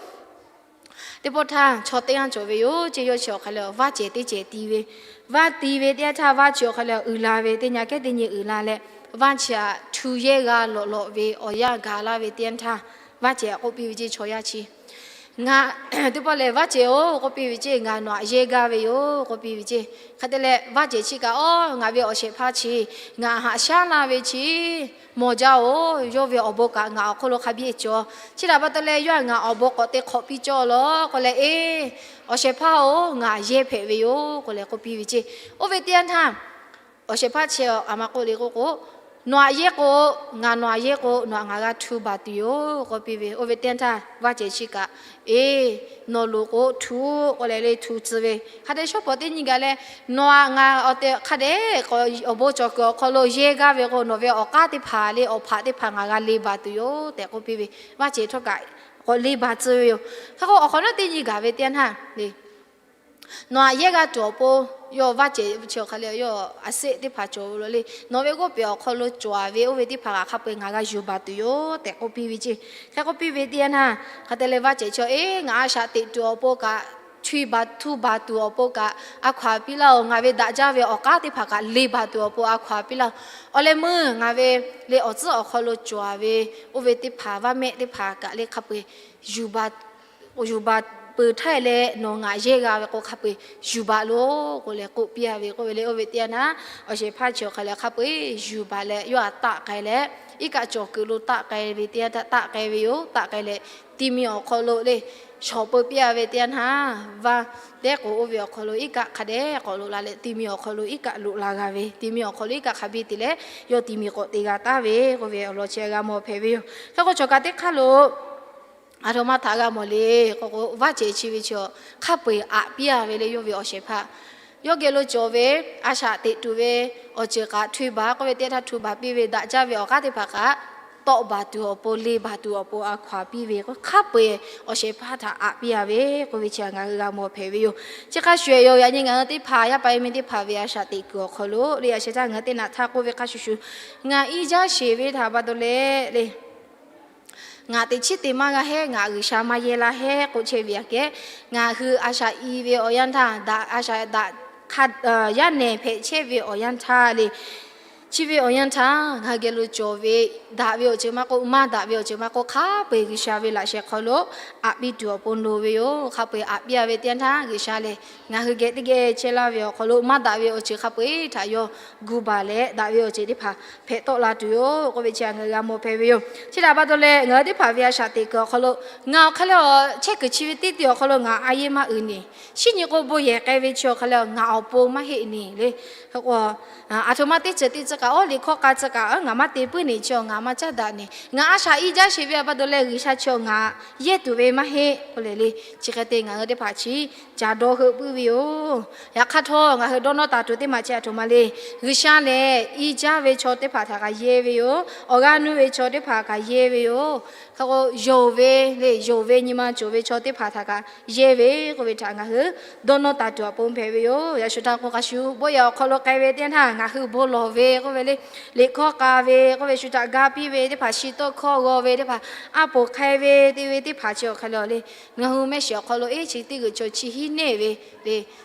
Teˇ pawˆ htaˇ chaw teˇ g'aˇ cawˬ ve yoˬ ceˇ. Yawˇ chi awˬ hk'e le vaˇ cehˬ teˇ cehˬ ti ve, vaˇ ti ve teˇ yanˇ htaˇ vaˇ chi awˬ hk'e le uiˍ la ve, teˇ nyi aꞈ kehˉ teˇ nyi uiˍ la leh, vaˇ chi aꞈ htu yehˇ g'a lawꞈ lawꞈ ve awˬ yanˇ gaˬ laˇ ve teˇ yanˇ htaˇ, vaˇ cehˬ aꞈ k'oˆ piˇ ve ceˇ, Chaw yaˇ chi ngaˬ teˇ pawˆ lehˬ vaˇ cehˬ-oˬ k'oˆ piˇ ve ceˇ, ngaˬ nawˬ aꞈ yehˇ gaˇ ve yoˬ k'oˆ piˇ ve ceˇ. Hk'e te leh vaˇ cehˬ chi kaꞈ, Awˉ, ngaˬ ve awˬ shehˍ hpaˇ chi ngaˬ haꞈ shaˉ la ve chi mawˬ jaˇ-oˬ. Yawˇ ve awˬ bon kaꞈ ngaˬ awˬ hk'aw lo hk'a biˇ cawˬ. Chi htaꞈ pa taw leh yawˇ htaꞈ ngaˬ awˬ bon k'awꞈ te hk'awꞈ piˇ cawˇ lawˬ k'oˆ leh, Eˬ, awˬ shehˍ hpaˇ-oˬ, ngaˬ yehˇ hpehꞈ ve yoˬ k'oˆ leh k'oˆ piˇ ve ceˇ. Oˇ ve teˇ yanˇ htaˇ awˬ shehˍ hpaˇ chi aˬ ma k'oˆ le k'oˆ k'o, Nawˬ aꞈ yehˇ k'o, ngaˬ nawˬ aꞈ yehˇ k'o, nawˬ aꞈ ngaˬ g'a htu baˬ tuˬ yoˬ k'oˆ piˇ ve. Oˇ ve teˇ yanˇ htaˇ vaˇ cehˬ chi kaꞈ, Eˬ, nawˬ loˍ k'o htu-oˬ k'oˆ leh le htu tcuh ve. Hk'a dehꞈ shawˉ pawˍ teˇ nyi gaˬ leh, Nawˬ aꞈ ngaˬ awˬ tehˬ hk'a dehꞈ k'awꞈ awˬ bon cawˬ kuiˬ awˬ hk'aw lo yehˇ gaˇ ve k'o, nawˬ ve awˬ k'aˉ teˇ hpaˍ le awˬ hpaꞈ teˇ hpaˍ ngaˬ g'a le baˬ tuˬ yoˬ tehꞈ k'oˆ piˇ ve. Vaˇ cehˬ htawˇ kaꞈ k'awꞈ le baˬ tcuh ve yoˬ. Hk'e k'o awˬ hk'awꞈ nawˉ teˇ nyi gaˬ ve teˇ yanˇ htaˇ le Nawˬ aꞈ yehˇ g'a tuˬ awˬ pon, yawˇ vaˇ cehˬ chi awˬ hk'a le yawˇ aꞈ seˆ teˇ hpaˍ cawˬ ve lo le. Nawˬ ve g'oˇ pehˍ awˬ hk'aw lo cawˬ ve oˇ ve teˇ hpaˍ kaꞈ hk'a peu-eˬ ngaˬ g'a yuˬ baˬ tuˬ yoˬ tehꞈ k'oˆ piˇ ve ceˇ. Hk'e k'oˆ piˇ ve teˇ yanˇ htaˇ, hk'a te leh vaˇ cehˬ chi, Eˬ, ngaˬ a shaꞈ teꞈ tuˬ awˬ pon kaꞈ, htu baˬ htu baˬ tuˬ awˬ pon kaꞈ, a hkaw-anˬ piˇ laˇ-oˬ. Ngaˬ ve daꞈ jaˇ ve awˬ k'aˉ teˇ hpaˍ kaꞈ le baˬ tuˬ awˬ pon a hkaw-anˬ piˇ laˇ-oˬ. Awˬ leh meuˇ ngaˬ ve le awˬ tcuhˉ awˬ hk'aw lo cawˬ ve oˇ ve teˇ hpaˍ vaˇ mehˆ teˇ hpaˍ kaꞈ le hk'a peu-eˬ yuˬ baˬ yuˬ baˬ peuˬ htaˇ leh nawˬ ngaˬ yehˇ g'a ve k'o hk'a peu-eˬ yuˬ baˬ loˬ k'oˆ leh k'oˆ piˇ-a ve k'oˆ ve le. Oˇ ve teˇ yanˇ htaˇ awˬ shehˍ hpaˇ chi awˬ hk'a leh hk'a peu-eˬ yuˬ baˬ leh yawˇ htaꞈ taˆ k'ai leh, iˉ kaˆ cawˬ kuiˬ lo taˆ k'ai ve teˇ yanˇ htaˇ taˆ k'ai ve yoˬ. Taˆ k'ai leh ti mi awˬ hk'aw lo le shawˍ peu piˇ-a ve teˇ yanˇ htaˇ, vaˇ tehˉ k'o oˇ ve awˬ hk'aw lo iˉ kaˆ hk'a dehꞈ k'awꞈ loꞈ la leh ti mi awˬ hk'aw lo iˉ kaˆ loꞈ la g'a ve, ti mi awˬ hk'aw lo iˉ kaˆ hk'a biˇ te leh yawˇ ti mi k'awꞈ te g'a taˍ ve k'oˆ ve awˬ lawn chi g'a mawˬ hpehꞈ ve yoˬ. Hk'e k'o chaw kaꞈ teˇ hk'aˇ lo aˬ htoꞈ ma htaꞈ g'a mawˬ le k'o k'o, vaˇ cehˬ chi ve chi hk'a peu-eˬ aꞈ piˇ-a ve le yawˇ ve awˬ shehˍ hpaˇ. Yawˇ geh lo cawˬ ve a shaꞈ teꞈ tuˬ ve awˬ ceuˬ kaꞈ htu baˬ k'oˆ ve teˇ htaˇ htu baˬ piˇ ve, daꞈ jaˇ ve awˬ k'aˉ teˇ hpaˍ kaꞈ tawˆ baˬ tuˬ awˬ pon, le baˬ tuˬ awˬ pon a hkaw-anˬ piˇ ve k'o, hk'a peu-eˬ awˬ shehˍ hpaˇ htaꞈ aꞈ piˇ-a ve k'oˆ ve chi ngaˬ hui g'a mawˬ hpehꞈ ve yoˬ. Chi hk'a shuˍ yoˬ. Yaꞈ nyi ngaˬ hui teˇ hpaˍ yaˇ paˍ yaˇ miˇ teˇ hpaˍ ve a shaꞈ teꞈ kuiˬ awˬ hk'aw lo le, a sheh htaˇ ngaˬ hui teˇ naꞈ htaˇ k'oˆ ve hk'a shuˍ shuˍ, ngaˬ iˉ jaˇ sheˍ ve htaꞈ pa taw leh le Ngaˬ teꞈ chiˉ te maˇ g'a hehˉ, ngaˬ G'uiˬsha maˇ yehˇ laˇ hehˉ k'oˆ chehˇ ve aꞈ kehˉ, ngaˬ hui a shaꞈ i ve awˬ yanˇ htaˇ, daꞈ a shaꞈ daꞈ hk'a yaˇ nehˬ hpehꞈ chehˇ ve awˬ yanˇ htaˇ le, chi ve awˬ yanˇ htaˇ ngaˬ hui geh lo cawˬ ve, daꞈ ve awˬ ceuˬ maˇ k'oˆ, maˇ daꞈ ve awˬ ceuˬ maˇ k'oˆ, hk'a peu-eˬ G'uiˬsha ve laꞈ sheh hk'aw lo aꞈ piˇ tuˬ awˬ pon loˍ ve yoˬ. Hk'a peu-eˬ aꞈ piˇ a ve teˇ yanˇ htaˇ, G'uiˬsha lehˬ ngaˬ hui geh teˇ geh chehˇ laˇ ve awˬ hk'aw lo maˇ daꞈ ve awˬ ceuˬ hk'a peu-eˬ htaꞈ yawˇ gu baˬ leh, daꞈ ve awˬ ceuˬ teˇ hpaˍ hpehꞈ tawˆ la tuˬ yoˬ k'oˆ ve chi ngaˬ hui g'a mawˬ hpehꞈ ve yoˬ. Chi htaꞈ pa taw leh ngaˬ hui teˇ hpaˍ ve a shaꞈ teꞈ kuiˬ awˬ hk'aw lo, ngaˬ awˬ hk'aˇ lehˬ chehˇ kuiˬ chi ve teˇ ti awˬ hk'aw lo ngaˬ a yeˇ maˇ uiˍ neˬ, shinˉ nyi k'o bon yehˬ k'ai ve chi awˬ hk'aˇ lehˬ ngaˬ awˬ pon maˇ heˆ neˬ le. K'o, aˬ htoꞈ ma teˇ ceuˬ teˇ tcuh kaꞈ, aw liꞈ hkawˇ k'a tcuh kaꞈ, ngaˬ maˇ te puiˉ neˬ chi ngaˬ maˇ caˉ daꞈ neˬ, ngaˬ a shaꞈ i jaˇ sheˍ ve pa taw leh G'uiˬsha chi ngaˬ yehˇ tuˬ ve maˇ heˆ k'oˆ leh le. Chi hk'e te ngaˬ hui teˇ hpaˍ chi caˍ dawˇ heuˆ puiˉ ve yoˬ. Yaꞈ hk'aˇ htawˇ ngaˬ hui dawˇ nawˇ taˍ tuˬ teˇ maˬ chi aˬ htoꞈ ma le. G'uiˬsha lehˬ i jaˇ ve chaw teˇ hpaˍ htaꞈ kaꞈ yehˇ ve yoˬ. Awˬ g'aˇ nuˇ ve chaw teˇ hpaˍ kaꞈ yehˇ ve yoˬ. Hk'e k'o, yonˍ ve le, yonˍ ve nyi ma cawˬ ve chaw teˇ hpaˍ htaꞈ kaꞈ yehˇ ve k'oˆ ve htaꞈ ngaˬ hui dawˇ nawˇ taˍ tuˬ awˬ pon hpehꞈ ve yoˬ. Yaꞈ shu htaˇ k'o, hk'a shuˍ bon yehˬ awˬ hk'aw lo k'ai ve teˇ yanˇ htaˇ ngaˬ hui bon lawˬ ve k'oˆ ve le, liꞈ hkawˇ k'a ve k'oˆ ve, shu htaꞈ ga piˇ ve teˇ hpaˍ, shi tawˆ hkawˇ g'aw ve teˇ hpaˍ, aˉ poˍ hk'ai ve te ve teˇ hpaˍ chi awˬ hk'aˇ lehˬ le, ngaˬ hui mehˆ shiˍ awˬ hk'aw lo eˉ chi teˇ g'uiˬ chaw chi hiˉ neˇ ve le,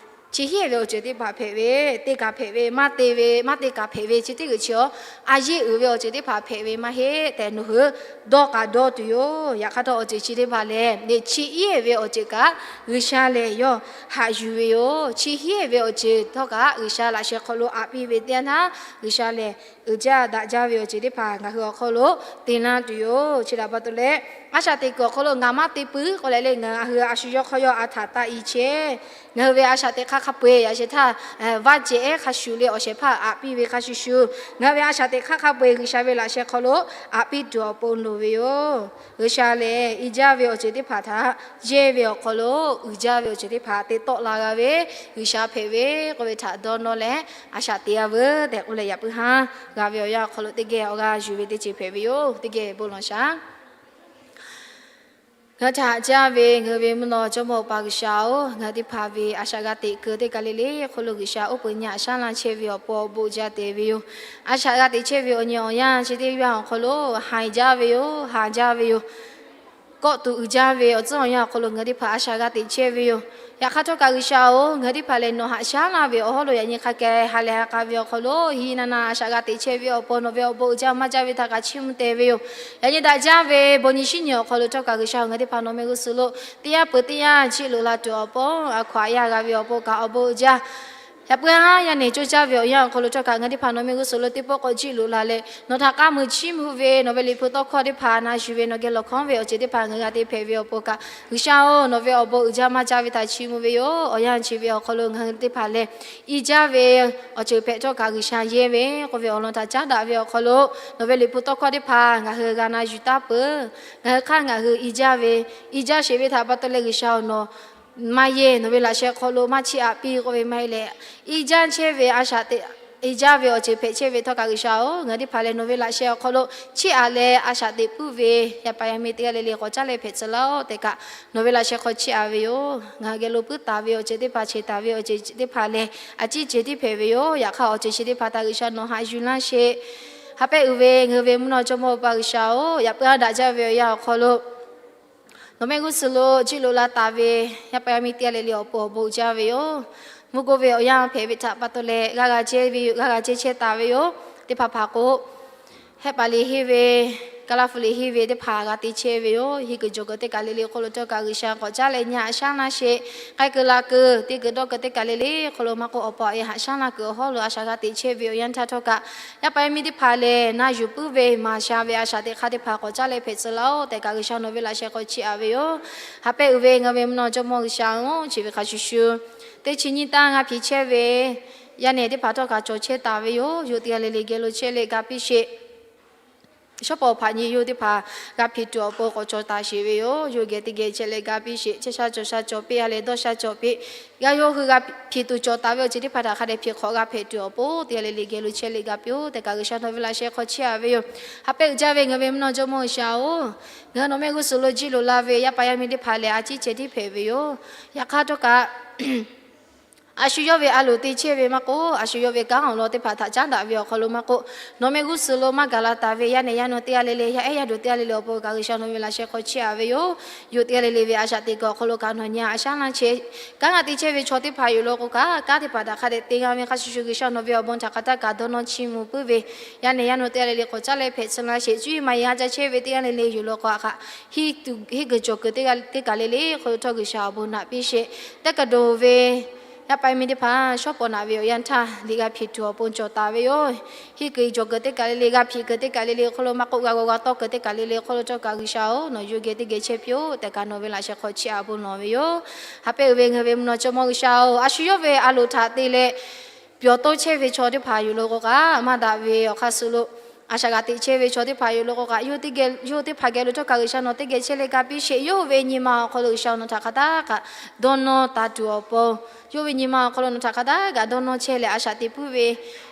chi hiˉ ve awˬ ceuˬ teˇ hpaˍ hpehꞈ ve, te kaꞈ hpehꞈ ve, maˇ te ve maˇ te kaꞈ hpehꞈ ve, chi teˇ g'uiˬ chi a yeˇ uiˍ ve awˬ ceuˬ teˇ hpaˍ hpehꞈ ve maˇ heˆ tehꞈ nawˬ hui dawˇ k'aꞈ dawˇ tuˬ yoˬ. Yaꞈ hk'aˇ htawˇ awˬ ceuˬ chi teˇ hpaˍ lehˬ, chi iˉ ve awˬ ceuˬ kaꞈ G'uiˬsha lehˬ yawˇ haꞈ yuˬ ve yoˬ. Chi hiˉ ve awˬ ceuˬ htawˇ kaꞈ G'uiˬsha laꞈ sheh hk'aw lo aꞈ piˇ ve teˇ yanˇ htaˇ, G'uiˬsha lehˬ uiˍ jaˇ daꞈ jaˇ ve awˬ ceuˬ teˇ hpaˍ ngaˬ hui awˬ hk'aw lo te laˇ tuˬ yoˬ. Chi htaꞈ pa taw leh, a shaꞈ teꞈ kuiˬ awˬ hk'aw lo ngaˬ maˇ te puiˉ k'oˆ leh le, ngaˬ hui a shu yawˇ hk'aw yawˇ a htaꞈ taˆ i chehˇ. Ngaˬ hui ve a shaꞈ teꞈ hk'aˇ hk'a peu-eˬ yaꞈ sheh htaˇ, vaˇ cehˬ ehˉ hk'a shuˍ le awˬ shehˍ hpaˇ aꞈ piˇ ve hk'a shuˍ shuˍ, ngaˬ hui ve a shaꞈ teꞈ hk'aˇ hk'a peu-eˬ G'uiˬsha ve laꞈ sheh hk'aw lo aꞈ piˇ tuˬ awˬ pon loˍ ve yoˬ. G'uiˬsha lehˬ i jaˇ ve awˬ ceuˬ teˇ hpaˍ htaꞈ yehˇ ve awˬ hk'aw lo uiˍ jaˇ ve awˬ ceuˬ teˇ hpaˍ te tawˆ la g'a ve G'uiˬsha hpehꞈ ve k'oˆ ve htaꞈ dawˇ nawˇ leh, a shaꞈ teꞈ a veuˬ tehꞈ k'oˆ leh yaꞈ puiˉ haˉ g'a ve awˬ yanˇ awˬ hk'aw lo teˇ geh awˬ g'aˇ yuˬ ve teˇ ceuˬ hpehꞈ ve yoˬ. Teˇ geh bon lawˬ shaˍ. Ngaˬ hui htaꞈ haꞈ jaˇ ve ngaˬ hui ve mvuhˇ naw jawˇmawˇ Awˬ pa G'uiˬsha-oˬ, ngaˬ hui teˇ hpaˍ ve a shaꞈ g'a teꞈ keu teˇ kaˬ le le hk'oˆ lo G'uiˬsha oˇ peu nyi haꞈ shaˉ laˇ chehˇ ve awˬ pon awˬ bon jaˇ te ve yoˬ. A shaꞈ g'a teꞈ chehˇ ve awˬ nyi awˬ yanˇ chi teˇ yanˇ awˬ hk'aw lo haiˬ jaˇ ve yoˬ, haˍ jaˇ ve yoˬ. Kawˆ tuˬ uiˍ jaˇ ve awˬ tcuhˉ awˬ yanˇ awˬ hk'aw lo ngaˬ hui teˇ hpaˍ a shaꞈ g'a teꞈ chehˇ ve yoˬ. Yaꞈ hk'aˇ htawˇ kaꞈ G'uiˬsha-oˬ, ngaˬ hui teˇ hpaˍ lehˬ nawˬ haꞈ shaˉ laˇ ve awˬ hawˉ lo yaꞈ nyi hk'a keh ha lehˬ ha k'a ve awˬ hk'aw lo hiˉ naˇ naˇ a shaꞈ g'a teꞈ chehˇ ve awˬ pon nawˬ ve awˬ bon uiˍ jaˇ maˇ jaˇ ve htaꞈ kaꞈ chiˇ mvuh te ve yoˬ. Yaꞈ nyi daꞈ jaˇ ve bon nyi shinˉ nyi awˬ hk'aw lo htawˇ kaꞈ G'uiˬsha ngaˬ hui teˇ hpaˍ nawˬ mehˆ g'uˇ suhˍ lo teˇ yanˇ peuˬ teˇ yanˇ jiˆ loꞈ la tuˬ awˬ pon a hkaw aꞈ yaˇ g'a ve awˬ pon kaꞈ awˬ bon uiˍ jaˇ. Yaꞈ puiˉ haˉ yaˇ nehˬ coˇ caˇ ve awˬ yanˇ awˬ hk'aw lo htawˇ kaꞈ ngaˬ hui teˇ hpaˍ nawˬ mehˆ g'uˇ suhˍ lo teˇ pawˆ k'awꞈ jiˆ loꞈ la leh nawˬ htaꞈ k'aˇ mui chiˇ mvuh ve nawˬ ve liꞈ hpu tawˇ hkawˇ teˇ hpaˍ na yuˬ ve nawˬ geh lawˬ hkawˉ ve awˬ ceuˬ teˇ hpaˍ ngaˬ hui g'a te hpehꞈ ve awˬ pon kaꞈ G'uiˬsha-oˬ, nawˬ ve awˬ bon uiˍ jaˇ maˇ jaˇ ve htaꞈ chiˇ mvuh ve yoˬ. Awˬ yanˇ chi ve awˬ hk'aw lo ngaˬ hui teˇ hpaˍ lehˬ i jaˇ ve awˬ ceuˬ hpehꞈ htawˇ kaꞈ G'uiˬsha yehˇ ve k'oˆ ve awˬ lawn htaꞈ caˉ daꞈ ve awˬ hk'aw lo nawˬ ve liꞈ hpu tawˇ hkawˇ teˇ hpaˍ ngaˬ hui g'a na yuˬ taˉ peuˬ. Ngaˬ hui hk'aˇ ngaˬ hui i jaˇ ve, i jaˇ sheˍ ve htaꞈ pa taw leh G'uiˬsha-oˬ, nawˬ maˇ yehˇ nawˬ ve laꞈ sheh awˬ hk'aw lo maˇ chiˇ aꞈ piˇ k'oˆ ve maˇ heˆ leh, i jaˇ chehˇ ve a shaꞈ teꞈ i jaˇ ve awˬ ceuˬ hpehꞈ chehˇ ve htawˇ kaꞈ G'uiˬsha-oˬ, ngaˬ hui teˇ hpaˍ lehˬ nawˬ ve laꞈ sheh awˬ hk'aw lo chiˇ aꞈ leh a shaꞈ teꞈ puiˉ ve yaˇ paˍ yaˇ miˇ teˇ g'aˇ le le k'awꞈ caˉ leh hpehꞈ tcuh laˇ-oˆ tehꞈ kaꞈ nawˬ ve laꞈ sheh hk'aw chiˇ aꞈ ve yoˬ. Ngaˬ hui geh lo puiˉ taˍ ve awˬ ceuˬ teˇ hpaˍ, cheˬ taˍ ve awˬ ceuˬ teˇ hpaˍ lehˬ a ciˉ ceuˬ tiˉ hpehꞈ ve yoˬ. Yaꞈ hk'aˇ awˬ ceuˬ chi teˇ hpaˍ htaꞈ G'uiˬsha nawˬ haꞈ yuˬ laˇ sheˍ. Ha pehˇ uiˍ ve ngaˬ hui ve mvuhˇ naw jawˇmawˇ Awˬ pa G'uiˬsha-oˬ, yaꞈ puiˉ haˉ daꞈ jaˇ ve awˬ yanˇ awˬ hk'aw lo nawˬ mehˆ g'uˇ suhˍ lo jiˆ loꞈ la taˍ ve yaˇ paˍ yaˇ miˇ teˇ g'aˇ le le awˬ pon awˬ bon jaˇ ve yoˬ. Mvuhˇ k'oˆ ve awˬ yanˇ hpehꞈ ve htaꞈ pa taw leh g'a g'a ceh ve yoˬ, g'a g'a ceh chehˇ taˍ ve yoˬ. Teˇ hpaˍ hpaˍ k'o, Hehˆ paˍ liꞈ henˇ ve, Kaˇlaˇ hpu liꞈ henˇ ve teˇ hpaˍ g'a te chehˇ ve yoˬ. Henˇ kuiˬ jawˬ kuiˬ teˇ kaˬ le le hk'oˆ lo htawˇ kaꞈ G'uiˬsha k'awꞈ caˉ leh nyi haꞈ shaˉ laˇ sheˍ. K'ai kuiˬ la kuiˬ, te kuiˬ dawˇ kuiˬ teˇ kaˬ le le hk'oˆ lo maˇ k'oˆ, awˬ pa awˬ e haꞈ shaˉ laˇ kuiˬ awˬ hawˉ lo a shaꞈ g'a teꞈ chehˇ ve awˬ yanˇ htaˇ htawˇ kaꞈ yaˇ paˍ yaˇ miˇ teˇ hpaˍ lehˬ na yuˬ puiˉ ve maˍ sha ve a shaꞈ teꞈ hk'aˇ teˇ hpaˍ k'awꞈ caˉ leh hpehꞈ tcuh laˇ-oˆ tehꞈ kaꞈ G'uiˬsha nawˬ ve laꞈ sheh hk'aw chiˇ aꞈ ve yoˬ. Ha pehˇ uiˍ ve ngaˬ ve mvuhˇ naw jawˇmawˇ G'uiˬsha-oˬ, chi ve hk'a shuˍ shuˍ teˇ chi nyiˇ taˇ g'a hpiˍ chehˇ ve yaˇ nehˬ teˇ hpaˍ htawˇ kaꞈ cawˬ chehˇ taˍ ve yoˬ. Yawˇ teˇ g'aˇ le le geh lo chehˇ leh ga piˇ sheˍ. Shawˉ pawˍ hpaꞈ nyi yawˇ teˇ hpaˍ g'a hpiˍ tuˬ awˬ pon k'awꞈ cawˬ taˍ sheˍ ve yoˬ. Yawˇ geh teˇ geh chehˇ leh ga piˇ sheˍ. Chehˇ sha cawˬ sha cawˬ piˇ-a leh dawˇ sha cawˬ piˇ. G'a yawˇ hui g'a hpiˍ tuˬ cawˬ taˍ ve awˬ ceuˬ teˇ hpaˍ htaꞈ hk'a dehꞈ hpiˍ hk'awꞈ g'a hpehꞈ tuˬ awˬ pon teˇ g'aˇ le le geh lo chehˇ leh ga piˇ-oˆ tehꞈ kaꞈ G'uiˬsha nawˬ ve laꞈ sheh hk'aw chiˇ aꞈ ve yoˬ. Ha pehˇ uiˍ jaˇ ve ngaˬ ve mvuhˇ naw jawˇmawˇ G'uiˬsha-oˬ, ngaˬ hui nawˬ mehˆ g'uˇ suhˍ lo jiˆ loꞈ la ve yaˇ paˍ yaˇ miˇ teˇ hpaˍ lehˬ a ciˉ ceh tiˉ hpehꞈ ve yoˬ. Yaꞈ hk'aˇ htawˇ kaꞈ A shu yawˇ ve a loˍ te chehˇ ve maˇ k'oˆ, a shu yawˇ ve kanˉ awˬ lawn teˇ hpaˍ htaꞈ caˉ daꞈ ve awˬ hk'aw lo maˇ k'oˆ, nawˬ meh g'uˇ suhˍ lo maˇ gaˬ la taˍ ve yaˇ nehˬ yaˇ nawˬ teˇ g'aˇ le le, yaˇ ehˉ yaˇ duˬ teˇ g'aˇ le le awˬ pon kaꞈ G'uiˬsha nawˬ ve laꞈ sheh hk'aw chiˇ aꞈ ve yoˬ. Yawˇ teˇ g'aˇ le le ve a shaꞈ teꞈ kuiˬ awˬ hk'aw lo kaꞈ nawˬ nyi a shaˉ laˇ chehˇ. Kanˉ g'a te chehˇ ve chaw teˇ hpaˍ yoˬ law k'o kaꞈ, kanˉ teˇ hpaˍ htaꞈ hk'a dehꞈ te g'a ve hk'a shuˍ shuˍ G'uiˬsha nawˬ ve awˬ bon htaꞈ hk'aˬ htaˇ kaꞈ dawˇ nawˇ chiˇ mvuh puiˉ ve, yaˇ nehˬ yaˇ nawˬ teˇ g'aˇ le le k'awꞈ caˉ leh hpehꞈ tcuh laˇ sheˍ. Cuˇ yiˍ maˍ yiˍ ha ca chehˇ ve teˇ g'aˇ le le yoˬ law k'o a hk'aꞈ, henˇ tuˬ henˇ kuiˬ cawˬ kuiˬ teˇ g'aˇ teˇ kaˬ le le hk'aw lo htawˇ G'uiˬsha awˬ bon naꞈ piˇ sheˍ. Teˇ kaꞈ dawˬ ve yaˇ paˍ yaˇ miˇ teˇ hpaˍ shawˉ paw naꞈ ve awˬ yanˇ htaˇ liꞈ g'a hpiꞈ tuˬ awˬ pon cawˬ taˍ ve yoˬ. Henˇ kuiˬ cawˬ kuiˬ teˇ kaˬ le le, g'a hpiꞈ kuiˬ teˇ kaˬ le le hk'aw lo maˇ k'oˆ, g'a g'aw g'a tawˇ kuiˬ teˇ kaˬ le le hk'aw lo htawˇ kaꞈ G'uiˬsha-oˬ, nawˬ yawˇ geh teˇ geh chehˇ piˇ-oˆ tehꞈ kaꞈ nawˬ ve laꞈ sheh hk'aw chiˇ aꞈ bon lawˬ ve yoˬ. Haꞈ pehˇ uiˍ ve ngaˬ hui ve mvuhˇ naw jawˇmawˇ G'uiˬsha-oˬ, a shu yawˇ ve a loˍ htaꞈ te leh pyawˬ tawˇ chehˇ ve chaw teˇ hpaˍ yoˬ law k'o kaꞈ, maˇ daꞈ ve awˬ hk'aˇ suh lo a shaꞈ g'a teꞈ chehˇ ve chaw teˇ hpaˍ yoˬ law k'o kaꞈ, yawˇ teˇ geh, yawˇ teˇ hpaˍ geh lo htawˇ kaꞈ G'uiˬsha nawˬ teˇ geh chehˇ leh ga piˇ sheˍ. Yawˇ ve nyi ma awˬ hk'aw lo G'uiˬsha nawˬ htaꞈ hk'aˬ htaˇ kaꞈ dawˇ nawˇ taˍ tuˬ awˬ pon, yawˇ ve nyi ma awˬ hk'aw lo nawˬ htaꞈ hk'aˬ htaˇ kaꞈ dawˇ nawˇ chehˇ leh a shaꞈ teꞈ puiˉ ve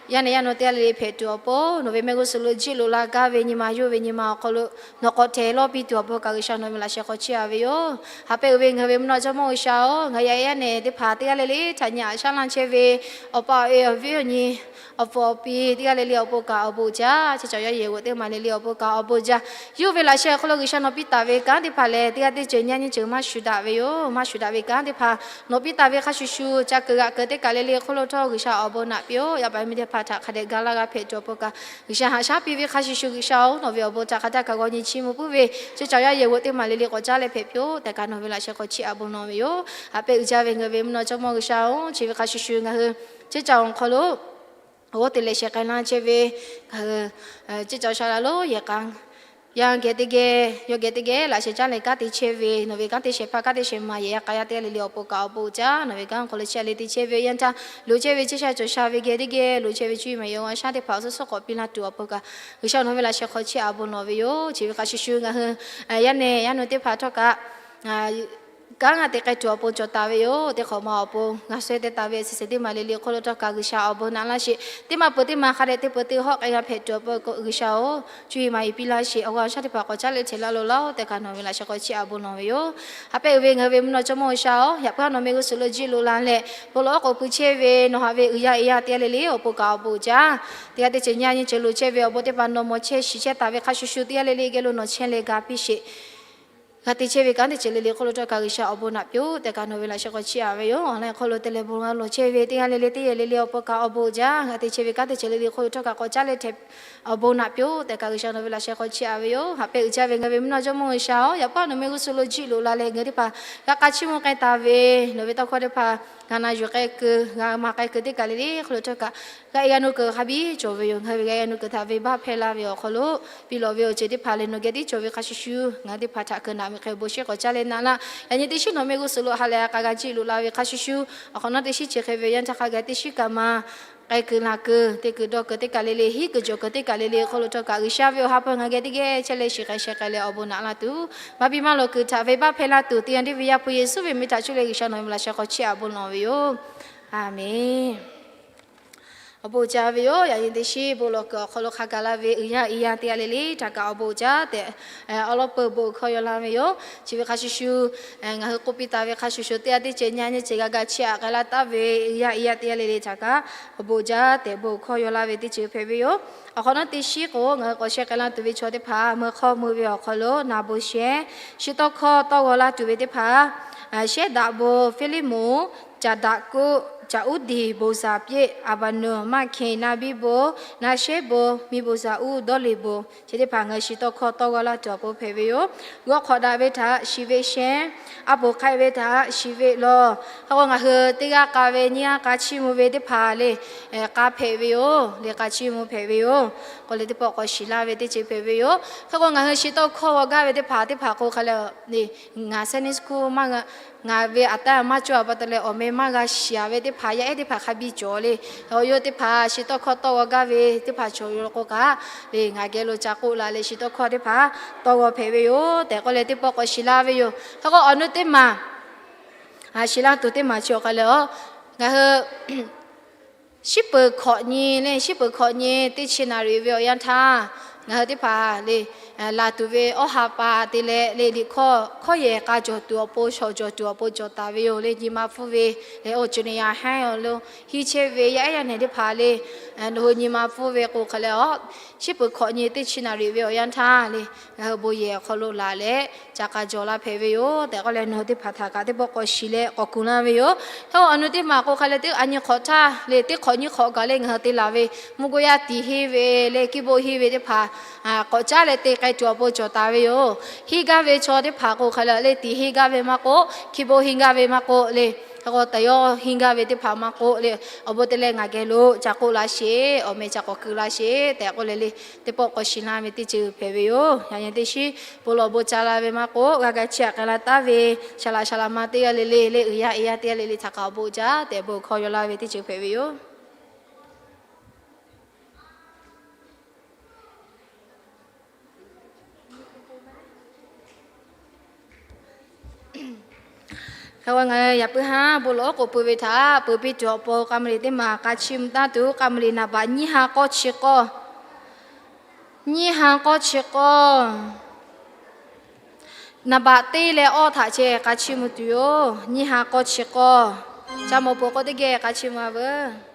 yaˇ nehˬ yaˇ nawˬ teˇ g'aˇ le le hpehꞈ tuˬ awˬ pon, nawˬ ve mehˆ g'uˇ suhˍ lo jiˆ loꞈ la gaˇ ve nyi ma yawˇ ve nyi ma awˬ hk'aw lo nawˬ k'awꞈ htehˍ lawˇ piˇ tuˬ awˬ pon kaꞈ G'uiˬsha nawˬ ve laꞈ sheh hk'aw chiˇ aꞈ ve yoˬ. Haꞈ pehˇ uiˍ ve ngaˬ hui ve mvuhˇ naw jawˇmawˇ G'uiˬsha-oˬ, ngaˬ hui yaˇ ehˉ yaˇ nehˬ teˇ hpaˍ teˇ g'aˇ le le htaꞈ nyi a shaˉ laˇ chehˇ ve awˬ pa awˬ e awˬ viˉ awˬ nyi awˬ pfuhˍ awˬ pi teˇ g'aˇ le le awˬ pon kaꞈ awˬ bon jaˇ, chi caˬ yaˇ yehˬ g'oꞈ teˇ maˬ le le awˬ pon kaꞈ awˬ bon jaˇ. Yawˇ ve laꞈ sheh awˬ hk'aw lo G'uiˬsha nawˬ piˇ taˍ ve kanˉ teˇ hpaˍ lehˬ, teˇ g'aˇ teˇ ceuˬ nyi nyi ceuˬ maˇ shuˍ daꞈ ve yoˬ. Maˇ shuˍ daꞈ ve kanˉ teˇ hpaˍ nawˬ piˇ taˍ ve hk'a shuˍ shuˍ, ca kuiˬ g'aꞈ kuiˬ teˇ kaˬ le le hk'oˆ lo htawˇ G'uiˬsha awˬ bon naꞈ piˇ-oˆ. Yaˇ paˍ yaˇ miˇ teˇ hpaˍ htaꞈ hk'a dehꞈ ga laˇ g'a hpehꞈ tuˬ awˬ pon kaꞈ G'uiˬsha haꞈ shaˉ piˇ ve hk'a shuˍ shuˍ, G'uiˬsha-oˬ, nawˬ ve awˬ bon htaꞈ hk'aˬ htaˇ kaꞈ g'aw nyi chiˇ mvuh puiˉ ve, chi caˬ yaˇ yehˬ g'oꞈ teˇ maˬ le le k'awꞈ caˉ leh hpehꞈ piˇ-oˆ tehꞈ kaꞈ nawˬ ve laꞈ sheh hk'aw chiˇ aꞈ bon lawˬ ve yoˬ. Haꞈ pehˇ uiˍ jaˇ ve ngaˬ hui ve mvuhˇ naw jawˇmawˇ G'uiˬsha-oˬ, chi ve hk'a shuˍ shuˍ ngaˬ hui chi caˬ awˬ hk'aw lo g'oˇ te leh shehˍ k'ai laˇ chehˇ ve, ngaˬ hui chi caˬ awˬ sha la lo yehˬ k'a yaˇ geh teˇ geh, yawˇ geh teˇ geh laꞈ sheh caˉ leh kanˉ te chehˇ ve, nawˬ ve kanˉ te shehˍ hpaˇ kanˉ te shehˍ ma yehˬ yaˇ k'a yaˇ teˇ g'aˇ le le awˬ pon kaꞈ awˬ bon jaˇ. Nawˬ ve kanˉ hk'aw lo chiˇ aꞈ le te chehˇ ve yanˇ htaˇ, loꞈ chehˇ ve chi sha cawˬ sha ve geh teˇ geh loꞈ chehˇ ve cuˇ yiˍ maˍ yiˍ awˬ g'aˇ shaˉ teˇ hpaˍ awˬ suhˉ suhˉ k'awꞈ piˇ laˇ tuˬ awˬ pon kaꞈ G'uiˬsha nawˬ ve laꞈ sheh hk'aw chiˇ aꞈ bon lawˬ ve yoˬ. Chi ve hk'a shuˍ shuˍ ngaˬ hui yaˇ nehˬ yaˇ nawˬ teˇ hpaˍ htawˇ kaꞈ kanˉ g'a te k'ai tuˬ awˬ pon cawˬ taˍ ve yoˬ. Teˇ hk'awꞈ ma awˬ pon ngaˬ sheh te taˍ ve a ciˉ ceh teˇ maˬ le le hk'oˆ lo htawˇ kaꞈ G'uiˬsha awˬ bon naꞈ laˇ sheˍ. Teˇ maˬ peuˬ teˇ maˬ hk'a dehꞈ te peuˬ te hawˆ k'ai g'a hpehꞈ tuˬ awˬ pon G'uiˬsha-oˬ, cuˇ yiˍ maˍ yiˍ piˇ laˇ sheˍ. Awˬ g'aˇ awˬ shaˉ teˇ hpaˍ k'awꞈ caˉ leh hteꞈ laˇ lo laˇ-oˬ tehꞈ kaꞈ nawˬ ve laꞈ sheh hk'aw chiˇ aꞈ bon lawˬ ve yoˬ. Haꞈ pehˇ uiˍ ve ngaˬ hui ve mvuhˇ naw jawˇmawˇ G'uiˬsha-oˬ, yaꞈ puiˉ nawˬ mehˆ g'uˇ suhˍ lo jiˆ loꞈ la leh bon lawˬ k'oˍ pui chehˇ ve nawˬ haꞈ ve uiˍ yaˇ iˍ yaˇ teˇ g'aˇ le le awˬ pon kaꞈ awˬ bon jaˇ. Teˇ g'aˇ teˇ ceuˬ nyi nyi ceuˬ loꞈ chehˇ ve awˬ bon teˇ hpaˍ nawˬ mawˬ chehˇ shiˍ chehˇ taˍ ve hk'a shuˍ shuˍ teˇ g'aˇ le le geh lo nawˬ chehˇ leh ga piˇ sheˍ. G'a te chehˇ ve kanˉ teˇ ceuˬ le le hk'oˆ lo htawˇ kaꞈ G'uiˬsha awˬ bon naꞈ piˇ-oˆ tehꞈ kaꞈ nawˬ ve laꞈ sheh hk'aw chiˇ aꞈ ve yoˬ. Awˬ laˇ hk'aw lo te leh bon g'a lawˬ chehˇ ve teˇ g'aˇ le le teˇ yehˬ le le awˬ pon kaꞈ awˬ bon jaˇ. G'a te chehˇ ve kanˉ teˇ ceuˬ le le hk'oˆ lo htawˇ kaꞈ k'awꞈ caˉ leh hteꞈ awˬ bon naꞈ piˇ-oˆ tehꞈ kaꞈ G'uiˬsha nawˬ ve laꞈ sheh hk'aw chiˇ aꞈ ve yoˬ. Haꞈ pehˇ uiˍ jaˇ ve ngaˬ hui ve mvuhˇ naw jawˇmawˇ G'uiˬsha-oˬ, yaꞈ puˉ nawˬ mehˆ g'uˇ suhˍ lo jiˆ loꞈ la leh ngaˬ hui teˇ hpaˍ g'a k'a chiˇ mvuh k'ai taˍ ve, nawˬ ve tawˇ hkawˇ teˇ hpaˍ g'a na yuˬ k'ai kuiˬ, g'a maˍ k'ai kuiˬ teˇ kaˬ le le hk'oˆ lo htawˇ kaꞈ g'a g'a nu kuiˬ hk'a biˇ cawˬ ve yoˬ. Ngaˬ hui ve g'a g'a nu kuiˬ htaꞈ venˇbaˆ hpehˇ laˇ ve awˬ hk'aw lo piˇ lawˬ ve awˬ ceuˬ teˇ hpaˍ lehˬ nawˬ geh tiˉ cawˬ ve hk'a shuˍ shuˍ ngaˬ hui teˇ hpaˍ htaꞈ keu naꞈ miˬ hk'e bon shiˉ k'awꞈ caˉ leh naꞈ laˇ. Yaꞈ nyi teˇ shinˉ nawˬ mehˆ g'uˇ suhˍ lo ha lehˬ a k'a g'a jiˆ loꞈ la ve hk'a shuˍ shuˍ, awˬ hk'awꞈ nawˉ teˇ shinˉ chi hk'e ve yanˇ htaˇ hk'a gaˬ teˇ shinˉ kaꞈ maˇ k'ai kuiˬ laˬ kuiˬ, te kuiˬ dawˇ kuiˬ teˇ kaˬ le le, hiˉ kuiˬ cawˬ kuiˬ teˇ kaˬ le le hk'oˆ lo htawˇ kaꞈ G'uiˬsha ve awˬ ha hpu ngaˬ geh teˇ geh chehˇ leh shiˍ k'ai sheh k'ai leh awˬ bon naꞈ laˇ tuˬ, maˇ biˇ maˇ lawˬ kuiˬ htaꞈ venˇbaˆ hpehˇ laˇ tuˬ, teˇ yanˇ teˇ ve Yaˇ hpu Yeˍsuˆ ve meh htaꞈ cuˇ leh G'uiˬsha nawˬ ve laꞈ sheh hk'aw chiˇ aꞈ bon lawˬ ve yoˬ. Aˬmenˍ. Awˬ bon uiˍ jaˇ ve yoˬ. Yaꞈ nyi teˇ shinˉ bon lawˬ kuiˬ awˬ hk'aw lo hk'a gaˬ la ve uiˍ yaˇ iˍ yaˇ teˇ g'aˇ le le htaꞈ kaꞈ awˬ bon uiˍ jaˇ tehꞈ, awˉ lawˉ peuˬ bon hkawˇ yaw laˇ ve yoˬ. Chi ve hk'a shuˍ shuˍ, ngaˬ hui k'oˆ piˇ taˍ ve hk'a shuˍ shuˍ teˇ g'aˇ teˇ ceuˬ nyi nyi ceuˬ g'a ga chiˇ aꞈ k'ai laˇ taˍ ve uiˍ yaˇ iˍ yaˇ teˇ g'aˇ le le htaꞈ kaꞈ awˬ bon uiˍ jaˇ tehꞈ bon hkawˇ yaw laˇ ve teˇ ceuˬ hpehꞈ ve yoˬ. Awˬ hk'awꞈ nawˉ teˇ shinˉ k'o ngaˬ hui k'awꞈ sheh k'ai laˇ tuˬ ve chaw teˇ hpaˍ meuˇ hk'awˇ meuˇ ve awˬ hk'aw lo naˍ bon shehˉ, shiˍ tawˇ hkawˇ tawˇ g'aw laˇ tuˬ ve teˇ hpaˍ shehˉ daꞈ bon Hpiˇliˇmonˍ, caˍ daꞈ kuˆ, caˍ uˉ diˍ bon zaˍ piˇ, aˍbaˍnuˍ, maˇ hkeˍ, naˍ biˇ bon, naˍ shehˉ bon, miˬ bon zaˍ uˉ dawˇ leˍ bon, chi teˇ hpaˍ ngaˬ hui shiˍ tawˇ hkawˇ tawˇ g'aw laˇ tuˬ awˬ pon hpehꞈ ve yoˬ. G'awˇ hk'awꞈ daꞈ ve htaꞈ shiˍ ve shehˉ, a poˍ hk'ai ve htaꞈ shiˍ ve lawˬ. Hk'e k'o ngaˬ hui teˇ g'aˇ k'a ve nyiˇ g'aˇ k'a chiˇ mvuh ve teˇ hpaˍ le, k'a hpehꞈ ve yoˬ. Le k'a chiˇ mvuh hpehꞈ ve yoˬ. K'o le teˇ pawˆ k'awꞈ shiˍ laˇ ve teˇ ceuˬ hpehꞈ ve yoˬ. Hk'e k'o ngaˬ hui shiˍ tawˇ hkawˇ g'aw gaˇ ve teˇ hpaˍ teˇ hpaˍ k'o hk'a le, ngaˬ Sunday school maˇ g'a, ngaˬ ve aˬ taˇ maˇ cawˬ a pa taw leh awˬ meh maˇ g'a shiˍ a ve teˇ hpaˍ yaˇ ehˉ teˇ hpaˍ hk'a biˇ cawˬ le. Awˬ yawˇ teˇ hpaˍ shiˍ tawˇ hkawˇ tawˇ g'aw gaˇ ve teˇ hpaˍ cawˬ yoˬ k'o kaꞈ le, ngaˬ geh lo ca k'oˆ la leh shiˍ tawˇ hkawˇ teˇ hpaˍ tawˇ g'aw hpehꞈ ve yoˬ tehꞈ k'oˆ leh teˇ pawˆ k'awꞈ shiˍ laˇ ve yoˬ. Hk'e k'o awˬ nu teˇ maˬ shiˍ laˇ tuˬ teˇ maˬ chi awˬ hk'a le, ngaˬ hui shiˉ peuˬ hkawꞈ nyi le, shiˉ peuˬ hkawꞈ nyi teˇ chi naˍ riˍ ve awˬ yanˇ htaˇ, Ngaˬ hui teˇ hpaˍ le, laˬ tuˬ ve awˇ ha pa te leh le, liꞈ hkawˇ hkawˇ yehˬ k'a jawˬ tuˬ awˬ pon, shawˍ jawˬ tuˬ awˬ pon cawˬ taˍ ve yoˬ le. Nyi ma pfuhˇ ve lehˬ, oˇ ceuˬ neˬ yaꞈ hehnˇ lo hiˇ chehˇ ve yaˇ ehˉ yaˇ nehˬ teˇ hpaˍ le, nawˬ hui nyi ma pfuhˇ ve k'o hk'aˬ leh a, shiˉ peuˬ hkawꞈ nyi teˇ chi naˍ riˍ ve awˬ yanˇ htaˇ le, ngaˬ hui bon yehˬ awˬ hk'aw lo laˬ leh ca k'a jawˬ laˇ hpehꞈ ve yoˬ tehꞈ k'oˆ leh, nawˬ hui teˇ hpaˍ htaꞈ kaꞈ teˇ pawˆ k'awꞈ shiˍ leh k'awꞈ kuˬ laˇ ve yoˬ. Hk'e a nu teˇ maˬ k'o hk'aˬ leh teˇ a nyi hk'awꞈ htaˇ le, teˇ hk'awꞈ nyiˇ hk'awꞈ gaˬ leh ngaˬ hui te laˬ ve, mvuhˇ g'uˇ yaˇ tiˍ henˇ ve le, kiˇ bon henˇ ve teˇ hpaˍ k'awꞈ caˉ leh te k'ai tuˬ awˬ pon cawˬ taˍ ve yoˬ. Henˇ gaˇ ve chaw teˇ hpaˍ k'o hk'aˬ leh le, tiˍ henˇ gaˇ ve maˇ k'oˆ, kiˇ bon henˇ gaˇ ve maˇ k'oˆ le, k'o taˍ yawˇ henˇ gaˇ ve teˇ hpaˍ maˇ k'oˆ le, awˬ bon te leh ngaˬ geh lo ca k'oˆ laˇ sheˍ, awˬ meh ca k'awꞈ keu laˇ sheˍ tehꞈ k'oˆ leh le, teˇ pawˆ k'awꞈ shiˍ laˇ ve teˇ ceuˬ hpehꞈ ve yoˬ. Yaꞈ nyi teˇ shiˉ bon lawˬ bon ca la ve maˇ k'oˆ, g'a ga chiˇ aꞈ k'ai la taˉ ve, shaˍ laꞈ shaˍ laꞈ ma teˇ g'aˇ le le le, uiˍ yaˇ eˬ yaˇ teˇ g'aˇ le le htaꞈ kaꞈ awˬ bon jaˇ tehꞈ bon hkawˇ yaw laˇ ve teˇ ceuˬ hpehꞈ ve yoˬ. Hk'e a ngaˬ hui yaꞈ puiˉ haˉ bon lawˬ k'oˍ pui ve htaꞈ pui piˇ tuˬ awˬ pon k'a mvuh liꞈ teˇ maˬ k'a chiˇ mvuh taˉ tuˬ, k'a mvuh liꞈ naˍ baꞈ nyiˇ ha k'awˇ chi k'awˇ, nyiˇ ha k'awˇ chi k'awˇ, naˍ baꞈ teˇ leh awˇ htaꞈ ceh k'a chiˇ mvuh tuˬ yoˬ. Nyiˇ ha k'awˇ chi k'awˇ, ca mawˬ peuˬ k'o teˇ geh k'a chiˇ mvuh a veuˬ.